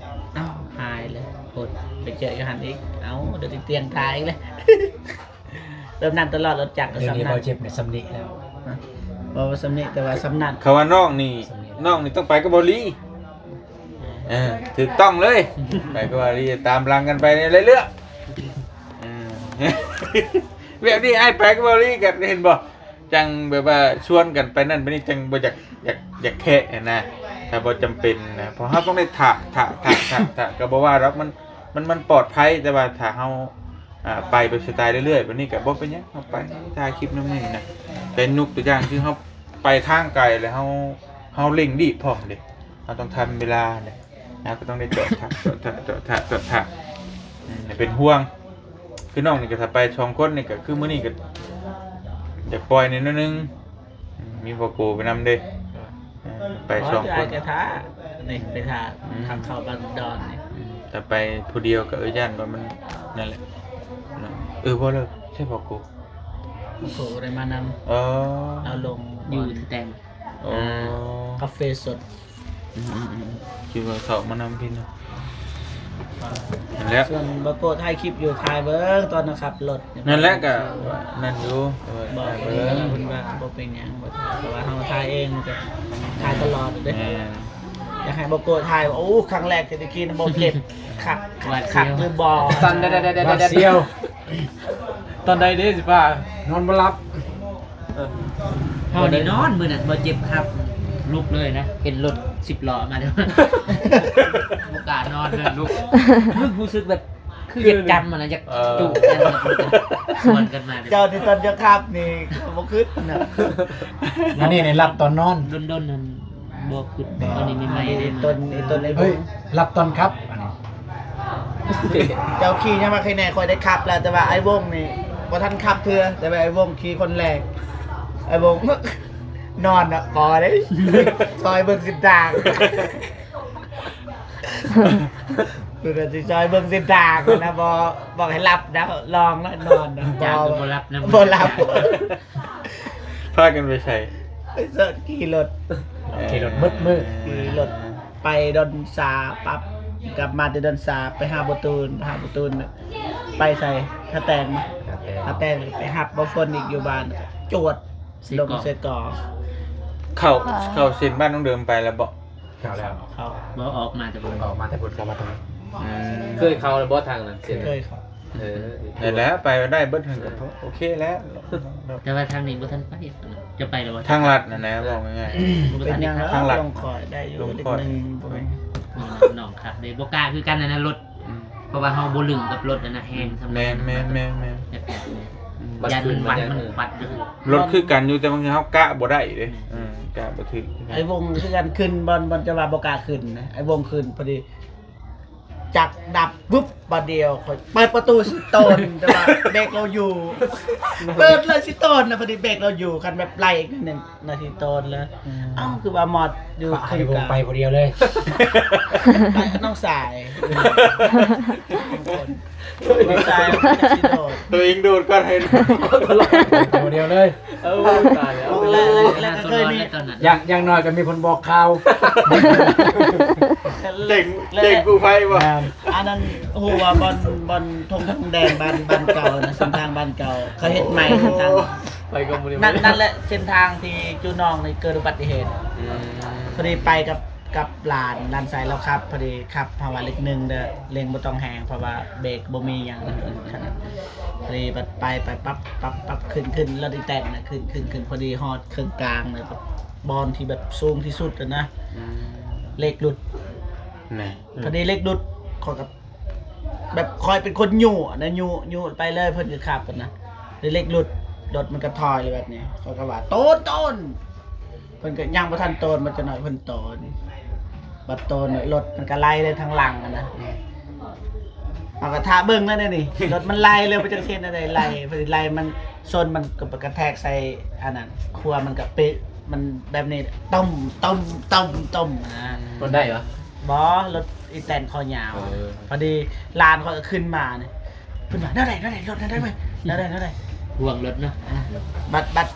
ເອົ້າ ຫາຍເລີຍ ໂພດ ໄປເຈີຢູ່ຫັ້ນອີກ ເອົ້າ ດຽວຕິດຕຽງຖ້າອີກແລ້ວ. ແບບນັ້ນຕະຫຼອດ ລົດຈັກກໍສ່ຳນັ້ນ. ດຽວນີ້ບໍ່ເຈັບໃນສ່ຳນີ້ແລ້ວ ບໍ່ວ່າສ່ຳນີ້ ແຕ່ວ່າສ່ຳນັ້ນ. ເຂົາວ່ານ້ອງນີ້ ສ່ຳນີ້ແຫຼະ ນ້ອງນີ້ຕ້ອງໄປກັບບໍ່ລີ. ເອີ ຖືກຕ້ອງເລີຍ ໄປກັບບໍ່ລີ ຕາມຫຼັງກັນໄປເລື້ອຍໆ. ເອີ ແບບນີ້ອ້າຍໄປກັບບໍ່ລີກໍເຫັນບໍ່? ຈັ່ງແບບວ່າຊວນກັນໄປນັ້ນໄປນີ້ ຈັ່ງບໍ່ຢາກ ຢາກ ຢາກແຄະຫັ້ນນະ ຖ້າບໍ່ຈຳເປັນນະ ເພາະເຮົາຕ້ອງໄດ້ຖ້າ ຖ້າ ຖ້າ ຖ້າ ຖ້າ ກໍບໍ່ວ່າດອກ ມັນ ມັນ ມັນປອດໄພ ແຕ່ວ່າຖ້າເຮົາ ອ່າ ໄປແບບສະໄຕເລື້ອຍໆ ແບບນີ້ກໍບໍ່ເປັນຫຍັງ ເຮົາໄປຖ່າຍຄລິບນຳນີ້ນະ ແຕ່ຍົກຕົວຢ່າງຄືເຮົາໄປທາງໄກ ແລ້ວເຮົາ ເຮົາເລັ່ງລີບພ້ອມເດ້ ເຮົາຕ້ອງທຳເວລາເດ້ ເຮົາກໍຕ້ອງໄດ້ຈອດພັກ ຈອດພັກ ຈອດພັກ ຈອດພັກ ອືມ ເປັນຫ່ວງ ຄືນ້ອງນີ້ກໍຖ້າໄປສອງຄົນນີ້ກໍຄືມື້ນີ້ກໍຢາກປ່ອຍແດ່ໜ້ອຍໜຶ່ງ ອືມ ມີພໍ່ໂກໄປນຳເດ້ ເອີ ໄປສອງຄົນ ກໍຖ້າ ນີ້ໄປຖ້າ ອືມ ທາງເຂົ້າບ້ານດອນນີ້ ອືມ ຖ້າໄປຜູ້ດຽວກໍ ເອີ ຢ້ານວ່າມັນນັ້ນແຫຼະ ເອີ ບໍ່ເລີຍ ໃຊ່ພໍ່ໂກ ພໍ່ໂກບໍ່ໄດ້ມານຳ ເອີ ລາວລົງຢູ່ທີ່ແຕ່ງ ໂອ້ ອ່າ ກາເຟສົດ ອືມໆໆ ຄິດວ່າເຂົາມານຳພີ່ນ້ອງ ນັ້ນແຫຼະ ສ່ວນບ່າວໂກຖ່າຍຄລິບຢູ່ ຖ່າຍເບິ່ງຕອນເຮົາຂັບລົດ ນັ້ນແຫຼະ ກະນັ້ນຢູ່ ບອກເພິ່ນວ່າ ເພິ່ນວ່າບໍ່ເປັນຫຍັງ ບໍ່ຖ່າຍ ເພາະວ່າເຮົາຖ່າຍເອງ ມັນກະຖ່າຍຕະຫຼອດເດ້ ແມ່ນ ຢາກໃຫ້ບ່າວໂກຖ່າຍວ່າ ໂອ້ ຄັ້ງແລກທີ່ໄດ້ຂີ່ນຳ ບໍ່ເຈັບຄັກ ຄັກຫຼືບໍ່ ສັ່ນ ຫວາດສຽວ ຕອນໃດເດ້ຊິພາ ນອນບໍ່ຫຼັບ ເອີ ເຮົານີ້ນອນມື້ນັ້ນບໍ່ເຈັບຄັບ ລຸກເລີຍນະ ເຫັນລົດສິບລໍ້ມາເລີຍ ບໍ່ກ້ານອນເລີຍ ລຸກ ຮູ້ສຶກແບບຄືຢາກຈຳຫັ້ນນະ ຢາກ ເອີ ຈຸກັນ ຊວນກັນມາເລີຍ ເຈົ້າທີ່ຕອນຈະຂັບນີ້ບໍ່ຄຶດນະ ອັນນີ້ນີ້ຫຼັບຕອນນອນ ດົນໆນັ້ນ ບໍ່ຄຶດ ອັນນີ້ໃໝ່ໆເດ້ ຕົ້ນ ຕົ້ນ ເຮີ້ຍ ຫຼັບຕອນຂັບ ອັນນີ້ ເຈົ້າຂີ່ຍັງວ່າໃຄແນ່ ຂ້ອຍໄດ້ຂັບແລ້ວ ແຕ່ວ່າອ້າຍວົງນີ້ບໍ່ທັນຂັບເທື່ອ ແຕ່ວ່າອ້າຍວົງຂີ່ຄົນແລກ ອ້າຍວົງນອນນະ ພໍເດ້ ຊ່ອຍເບິ່ງເສັ້ນທາງ ເພິ່ນວ່າຊິຊ່ອຍເບິ່ງເສັ້ນທາງນະ ບໍ່ ບອກໃຫ້ຫຼັບນະ ລອງນະ ນອນນະ ຈາກກໍບໍ່ຫຼັບນຳ ບໍ່ຫຼັບ ພາກັນໄປໃສ? ໄປສະ ຂີ່ລົດ ຂີ່ລົດໝົດມື້ ຂີ່ລົດໄປດອນຊາປັບ ກັບມາແຕ່ດອນຊາໄປຫາບໍ່ຕູນ ຫາບໍ່ຕູນ ໄປໃສ? ທ່າແຕງ ທ່າແຕງ ທ່າແຕງ ໄປຮັບບ່າວຝົນອີກຢູ່ບ້ານ ຈວດ ລົງເຊກອງ ເຂົ້າ ເຂົ້າເສັ້ນບ້ານນ້ອງເດີມໄປແລ້ວບໍ່? ເຂົ້າແລ້ວ ເຂົ້າ ບໍ່ ອອກມາແຕ່ພຸ້ນ ອອກມາແຕ່ພຸ້ນ ເຂົ້າມາທາງນີ້ ອືມ ເຄີຍເຂົ້າແລ້ວບໍ່ທາງນັ້ນ? ເຄີຍເຂົ້າ ເອີ ນັ້ນແຫຼະ ໄປໄດ້ເບິດຫັ້ນກໍໂອເຄແລ້ວ ແຕ່ວ່າທາງນີ້ບໍ່ທັນໄປ ຈະໄປແລ້ວບໍ່? ທາງລັດຫັ້ນນະ ເອີ ເວົ້າງ່າຍໆ ບໍ່ທັນໄດ້ໄປ ທາງລັດ ລົງຄອຍໄດ້ຢູ່ ລົງຄອຍ ນິດໜຶ່ງ ບໍ່ແມ່ນ ນ້ອງຂັບເດ້ ບໍ່ກ້າຄືກັນຫັ້ນນະລົດ ອືມ ເພາະວ່າເຮົາບໍ່ລຶ້ງກັບລົດຫັ້ນນະ ແຮງສ່ຳນັ້ນ ແມ່ນໆໆໆ ຢ້ານມັນວັດ ມັນວັດຢູ່ ລົດຄືກັນຢູ່ ແຕ່ບາງທີເຮົາກະບໍ່ໄດ້ເດ້ ອືມ ເອີ ກະບໍ່ຖືກ ອ້າຍວົງຄືກັນ ຂຶ້ນບ່ອນ ບ່ອນຈະວ່າບໍ່ກ້າຂຶ້ນນະ ອ້າຍວົງຂຶ້ນ ພໍດີຈັກດັບປຶບ ບາດດຽວຂ້ອຍເປີດປະຕູຊິໂຕນ ແຕ່ວ່າເບຣກລາວຢູ່ ເປີດເລີຍຊິໂຕນນະ ພໍດີເບຣກລາວຢູ່ ຄັນແບບໄລ່ອີກໜ້ອຍໜຶ່ງ ນາທີຕອນແລ້ວ ອືມ ເອົ້າ ຄືວ່າມອດຢູ່ ປະໃຫ້ວົງໄປຜູ້ດຽວເລີຍ ໄປນ້ອງສາຍ ນ້ອງສາຍ ໂຕເອງໂດດກ່ອນໃຫ້ ໄປຜູ້ດຽວເລີຍ ເອີ ຕາຍແລ້ວ ແລ້ວ ແລ້ວກໍເຄີຍມີ ຢ່າງ ຢ່າງໜ້ອຍກໍມີຄົນບອກຂ່າວ ແຈ້ງ ແຈ້ງກູ້ໄພບໍ່? ແມ່ນ ອັນນັ້ນ ຮູ້ວ່າບ່ອນ ບ່ອນທົ່ງ ທົ່ງແດງ ບ້ານ ບ້ານເກົ່ານະ ເສັ້ນທາງບ້ານເກົ່າ ເຂົາເຮັດໃໝ່ເສັ້ນທາງ ໄປກໍບໍ່ໄດ້ ນັ້ນ ນັ້ນແຫຼະເສັ້ນທາງທີ່ຈູນ້ອງນີ້ເກີດອຸບັດຕິເຫດ ອືມ ພໍດີໄປກັບ ກັບຫຼານ ຫຼານຊາຍລາວຂັບ ພໍດີຂັບ ເຮົາວ່າເລກໜຶ່ງເດີ ເລັ່ງບໍ່ຕ້ອງແຮງ ເພາະວ່າເບຣກບໍ່ມີຫຍັງ ອືມ ຂະໜາດ ພໍດີບັດໄປ ໄປປັບ ປັບ ປັບ ຂຶ້ນ ຂຶ້ນ ລົດອີແຕນນະ ຂຶ້ນ ຂຶ້ນ ຂຶ້ນ ພໍດີຮອດເຄິ່ງກາງນະ ບ່ອນທີ່ແບບສູງທີ່ສຸດນະ ອືມ ເລກຫຼຸດ ແນ່ ພໍດີເລກຫຼຸດ ຂ້ອຍກໍ ແບບຂ້ອຍເປັນຄົນຍູ້ນະ ຍູ້ ຍູ້ໄປເລີຍ ເພິ່ນກໍຂັບນະ ເລກຫຼຸດ ລົດມັນກໍຖອຍເລີຍແບບນີ້ ຂ້ອຍກໍວ່າ ໂຕນ ໂຕນ ເພິ່ນກໍຍັງບໍ່ທັນໂຕນ ບັດຈັກໜ້ອຍເພິ່ນໂຕນ ບັດໂຕນລົດມັນກໍໄລ່ເລີຍທາງຫຼັງນະ ເຮົາກໍຖ້າເບິ່ງແລ້ວນີ້ ລົດມັນໄລ່ເລີຍ ບໍ່ຈັກເຮັດແນວໃດ ໄລ່ ເພິ່ນໄລ່ ມັນຊົນ ມັນກໍໄປກະແທກໃສ່ອັນນັ້ນ ຂົວມັນກໍເປະ ມັນແບບນີ້ ຕົມ ຕົມ ຕົມ ຕົມ ນະ ລົດໄດ້ຫວາ? ບໍ່ ລົດ ອີແຕນຄໍຍາວ ເອີ ພໍດີຫຼານຂ້ອຍກໍຂຶ້ນມານີ້ ເພິ່ນວ່າ ແນວໃດ ແນວໃດ ລົດແນວໃດເວີຍ ແນວໃດ ແນວໃດ ຫ່ວງລົດເນາະ ອ່າ ບັດ ບັດ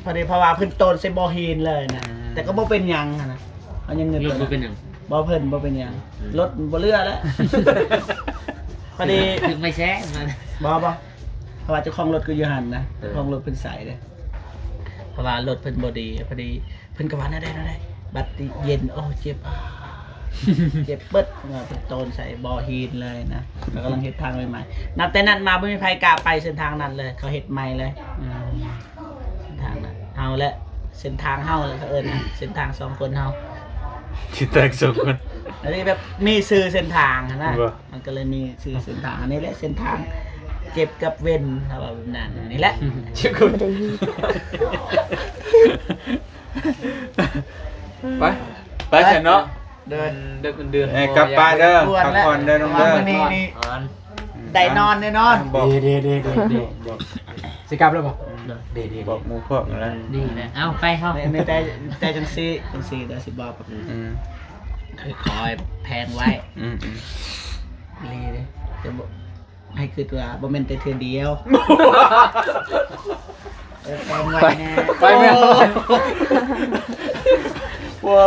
ພໍດີ ເພາະວ່າເພິ່ນໂຕນໃສ່ບໍ່ຫີນເລີຍນະ ອ່າ ແຕ່ກໍບໍ່ເປັນຫຍັງຫັ້ນນະ ເຮົາຍັງເງິນ ລົດບໍ່ເປັນຫຍັງ ບໍ່ ເພິ່ນບໍ່ເປັນຫຍັງ ອືມ ລົດບໍ່ເຫຼືອແລ້ວ ພໍດີ ຖືກໄມ້ແຊະມາ ບໍ່ ບໍ່ ເພາະວ່າເຈົ້າຂອງລົດກໍຢູ່ຫັ້ນນະ ເອີ ເຈົ້າຂອງລົດເພິ່ນໃສ່ເດ້ ເພາະວ່າລົດເພິ່ນບໍ່ດີ ພໍດີ ເພິ່ນກໍວ່າແນວໃດ ແນວໃດ ບັດເຢັນ ໂອ້ ເຈັບ ເຈັບເບິດ ເພິ່ນໂຕນໃສ່ບໍ່ຫີນເລີຍນະ ເຂົາກຳລັງເຮັດທາງໃໝ່ໆ ນັບແຕ່ນັ້ນມາບໍ່ມີໃຜກ້າໄປເສັ້ນທາງນັ້ນເລີຍ ເຂົາເຮັດໃໝ່ເລີຍ ອືມ ເສັ້ນທາງນັ້ນ ເອົາແຫຼະ ເສັ້ນທາງເຮົາ ເຂົາເອີ້ນເສັ້ນທາງສອງຄົນເຮົາ ຊິແຕກສອງຄົນ ອັນນີ້ແບບມີຊື່ເສັ້ນທາງຫັ້ນນະ ມັນກໍເລີຍມີຊື່ເສັ້ນທາງ ອັນນີ້ແຫຼະເສັ້ນທາງເຈັບກັບເວັນ ເຂົາວ່າແບບນັ້ນ ນີ້ແຫຼະ ເຈັບກັບ ບໍ່ໄດ້ຍິນ ໄປ ໄປຊັ້ນເນາະ ເດີ ເດີກເດືອນ ເອີ ກັບປາເດີ ພັກຜ່ອນເດີນ້ອງເດີ ມື້ນີ້ນີ້ ໄດ້ນອນແນ່ນອນ ບອກ ເດ ເດ ເດ ເດ ເດ ເດ ຊິກັບແລ້ວບໍ່? ເດ ເດ ບອກໝູ່ພວກນັ້ນແຫຼະ ນີ້ແຫຼະ ເອົາໄປເຮົາ ມີແຕ່ ແຕ່ຈັ່ງຊີ້ ຈັ່ງຊີ້ດຽວຊິບອກ ອືມ ຄ່ອຍໆ ແພງໄວ້ ອືມໆ ອີ່ຫຼີເດ້ ຈະບໍ່ ໃຫ້ຄິດວ່າບໍ່ແມ່ນແຕ່ເທື່ອດຽວ ເອີ ແພງໄວ້ແນ່ ໄປແມ່ນ ວ້າ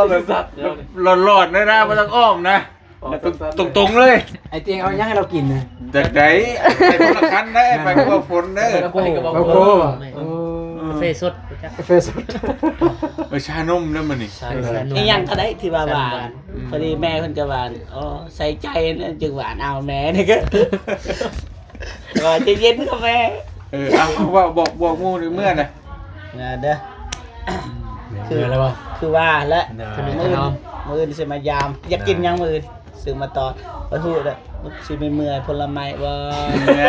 ແບບ ແບບຫຼອດໆ ເລີຍນະ ບໍ່ຕ້ອງອ້ອມນະ ອອກສັ້ນໆ ຕົງໆ ເລີຍ ໄອ້ຕຽງເອົາຫຍັງໃຫ້ລາວກິນນະ? ຈັກໃດ ໄປຄົນລະຄັນເດີ ໄປກັບບ່າວຝົນເດີ ໄປກັບບ່າວໂກ້ ໂອ້ ກາເຟສົດ ກາເຟສົດ ເອີ ຊານົມເດີມື້ນີ້ ຊານົມ ອີ່ຫຍັງກໍໄດ້ທີ່ວ່າຫວານ ອືມ ພໍດີແມ່ເພິ່ນກໍຫວານ ໂອ້ ໃສ່ໃຈນະ ຈຶ່ງຫວານ ເອົາແມ່ນີ້ກໍ ກໍໃຈເຢັນກໍແມ່ ເອີ ເອົາ ເວົ້າ ບອກ ບອກໝູ່ເມືອນະ ເດີ ຄື ເມືອແລ້ວບໍ່? ຄືວ່າແຫຼະ ເດີ ມື້ອື່ນ ມື້ອື່ນຊິມາຢາມ ຢາກກິນຫຍັງມື້ອື່ນ? ຊື້ມາຕອນ ຂ້ອຍຮູ້ແລ້ວ ມັນຊິມີເມືອຜົນລະໄມ້ບໍ່ ເ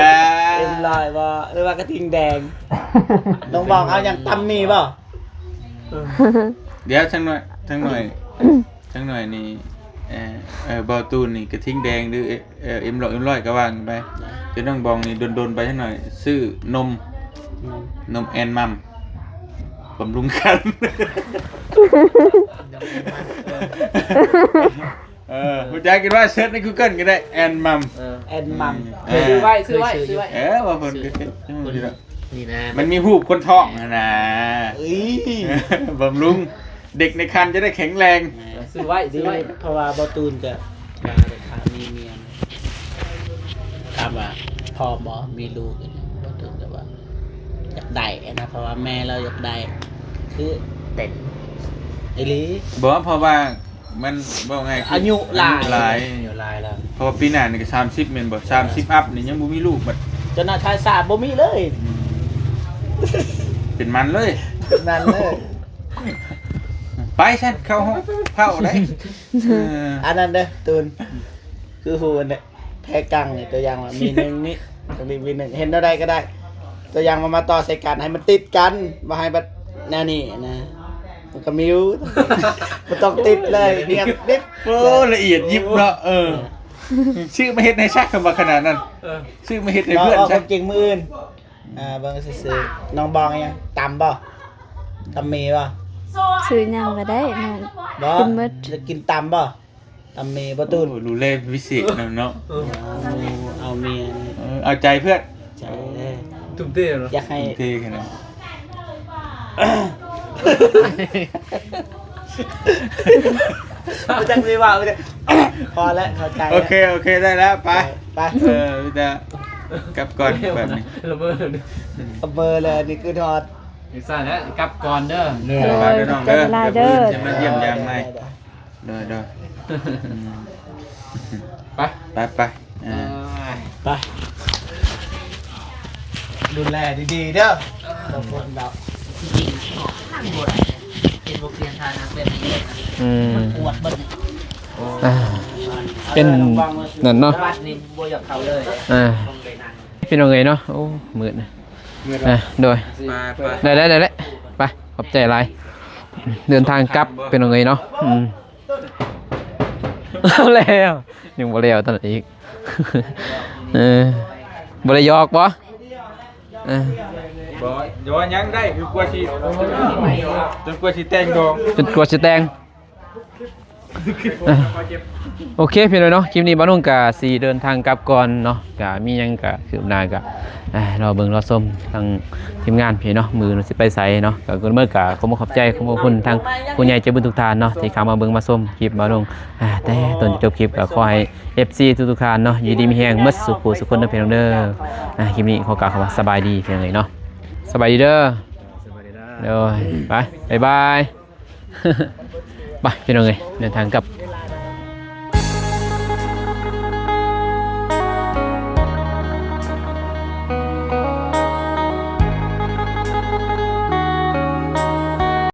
ອັມຮ້ອຍບໍ່ ຫຼືວ່າກະທິງແດງ ນ້ອງບອງເອົາຫຍັງ ຕຳໝີ່ບໍ່? ເອີ ດຽວ ຈັກໜ້ອຍ ຈັກໜ້ອຍ ຈັກໜ້ອຍນີ້ ເອີ ເອີ ບໍ່ຕູນນີ້ກະທິງແດງ ຫຼື ເອີ ເອັມຮ້ອຍ ເອັມຮ້ອຍກໍວ່າກັນໄປ ແຕ່ນ້ອງບອງນີ້ດົນໆ ໄປຈັກໜ້ອຍ ຊື້ນົມ ນົມແອນມັມ ບຳລຸງຄັນ ເອີ ຮູ້ຈັກກັນວ່າເສີດໃນກູເກີນກໍໄດ້ ແອນມັມ ເອີ ແອນມັມ ເອີ ຊື້ໄວ້ ຊື້ໄວ້ ຊື້ໄວ້ ເອີ ວ່າເພິ່ນ ນີ້ນະ ມັນມີຮູບຄົນທ້ອງຫັ້ນນະ ເອີ ບຳລຸງ ເດັກໃນຄັນຈະໄດ້ແຂງແຮງ ຊື້ໄວ້ ຊື້ໄວ້ ເພາະວ່າບໍ່ຕູນກໍ ກໍຫາມີເມຍ ຖາມວ່າພ້ອມບໍ່ ມີລູກ ບໍ່ຕູນກໍວ່າ ຢາກໄດ້ນະ ເພາະວ່າແມ່ລາວຢາກໄດ້ ຄືເຕັນອີ່ຫຼີ ບໍ່ ເພາະວ່າມັນ ເວົ້າງ່າຍ ອາຍຸຫຼາຍ ອາຍຸຫຼາຍ ອາຍຸຫຼາຍແລ້ວ ເພາະວ່າປີໜ້ານີ້ກໍສາມສິບແມ່ນບໍ່? ສາມສິບອັບນີ້ຍັງບໍ່ມີລູກບັດ ເຈົ້າໜ້າຊາຍສາມບໍ່ມີເລີຍ ອືມ ເປັນມັນເລີຍ ເປັນມັນເລີຍ ໄປຊັ້ນ ເຂົ້າຫ້ອງເຜົາໄດ້ ເອີ ອັນນັ້ນເດີ ຕູນ ຄືຮູ້ອັນເດີ ແພກັງນີ້ ຕົວຢ່າງວ່າມີໜຶ່ງນີ້ ຕົງນີ້ມີໜຶ່ງ ເຮັດແນວໃດກໍໄດ້ ຕົວຢ່າງວ່າມາຕໍ່ໃສ່ກັນ ໃຫ້ມັນຕິດກັນ ບໍ່ໃຫ້ແບບແນວນີ້ນະ ມັນກໍມີຢູ່ ບໍ່ຕ້ອງຕິດເລີຍ ຮຽບເດັດ ໂອ້ ລະອຽດຍິບເນາະ ເອີ ເອີ ຊື້ມາເຮັດໃຫ້ຊະ ຄຳວ່າຂະໜາດນັ້ນ ເອີ ຊື້ມາເຮັດໃຫ້ເພື່ອນຊະ ເວົ້າຄວາມຈິງມື້ອື່ນ ອ່າ ເບິ່ງຊື່ໆ ນ້ອງບອງຫຍັງ ຕຳບໍ່? ຕຳໝີ່ບໍ່? ຊື້ຫຍັງກໍໄດ້ນ້ອງ ບໍ່ ກິນໝົດ ຈະກິນຕຳບໍ່? ຕຳໝີ່ບໍ່? ຕູນ ໂອ້ ດູແລພິເສດນຳເນາະ ເອີ ເອົາເມຍ ເອີ ເອົາໃຈເພື່ອນ ໃຈເດີ ຕຸ້ມເຕເນາະ ຢາກໃຫ້ ຕຸ້ມເຕຂະໜາດ ບໍ່ຈັກຊິເວົ້າ ພໍແລ້ວ ເຂົ້າໃຈແລ້ວ ໂອເຄ ໂອເຄ ໄດ້ແລ້ວ ໄປ ໄປ ເອີ ມີແຕ່ກັບກ່ອນບາດນີ້ ລະເມີ ລະເມີແລ້ວ ນີ້ຄືທອດ ຈັ່ງຊັ້ນແຫຼະ ກັບກ່ອນເດີ ເດີ ໄປເດີນ້ອງເດີ ຂອບໃຈຫຼາຍເດີ ດຽວມື້ອື່ນຊິມາຢ້ຽມຢາມໃໝ່ ໂດຍ ໂດຍ ອືມ ໄປ ໄປ ໄປ ເອີ ເອີຍ ໄປ ດູແລດີໆ ເດີ ເອີ ບໍ່ຝົນດອກ ຈິງໆ ເຫັນບໍ່ ປ່ຽນທ່ານັ່ງແບບນີ້ເລີຍ ອືມ ມັນປວດເບິດ ອ່າ ເປັນນັ້ນເນາະ ວັດນີ້ບໍ່ຢາກເຂົ້າເລີຍ ອ່າ ພີ່ນ້ອງເອີຍເນາະ ໂອ້ ມືດ ອ່າ ໂດຍ ໄດ້ແລ້ວ ໄດ້ແລ້ວ ໄປ ຂອບໃຈຫຼາຍ ເດີນທາງກັບ ພີ່ນ້ອງເອີຍເນາະ ອືມ ແລ້ວ ຍັງບໍ່ແລ້ວຕອນນັ້ນອີກ ເອີ ບໍ່ໄດ້ຢອກບໍ່? ເອີ ບໍ່ ຢອກຫຍັງໄດ້ ຈົນກວ່າຊິ ຈົນກວ່າຊິແຕ່ງດອງ ຈົນກວ່າຊິແຕ່ງ ໂອເຄ ພີ່ນ້ອງເນາະ ຄລິບນີ້ບ່າວນຸ່ງກະຊິເດີນທາງກັບກ່ອນເນາະ ກະມີຫຍັງກະຄືບໜ້າກະ ອ່າ ລໍເບິ່ງລໍຊົມທາງທີມງານພີ້ເນາະ ມື້ນີ້ຊິໄປໃສເນາະ ກໍເໝິດກະຂໍຂອບໃຈ ຂອບຄຸນທາງຜູ້ໃຫຍ່ໃຈບຸນທຸກທ່ານເນາະ ທີ່ເຂົ້າມາເບິ່ງມາຊົມຄລິບບ່າວນຸ່ງ ອ່າ ແຕ່ຕົ້ນຈົນຈົບຄລິບ ກໍຂໍໃຫ້ເອັຟຊີທຸກໆທ່ານເນາະ ຢູ່ດີມີແຮງໝົດສູ່ຜູ້ສູ່ຄົນເນາະ ພີ່ນ້ອງເດີ ອ່າ ຄລິບນີ້ຂໍກ່າວຄຳວ່າສະບາຍດີ ພີ່ນ້ອງເອີຍເນາະ ສະບາຍດີເດີ ສະບາຍດີເດີ ໂດຍ ໄປ ບາຍບາຍ. ໄປພີ່ນ້ອງເອີຍ ເດີນທາງກັບ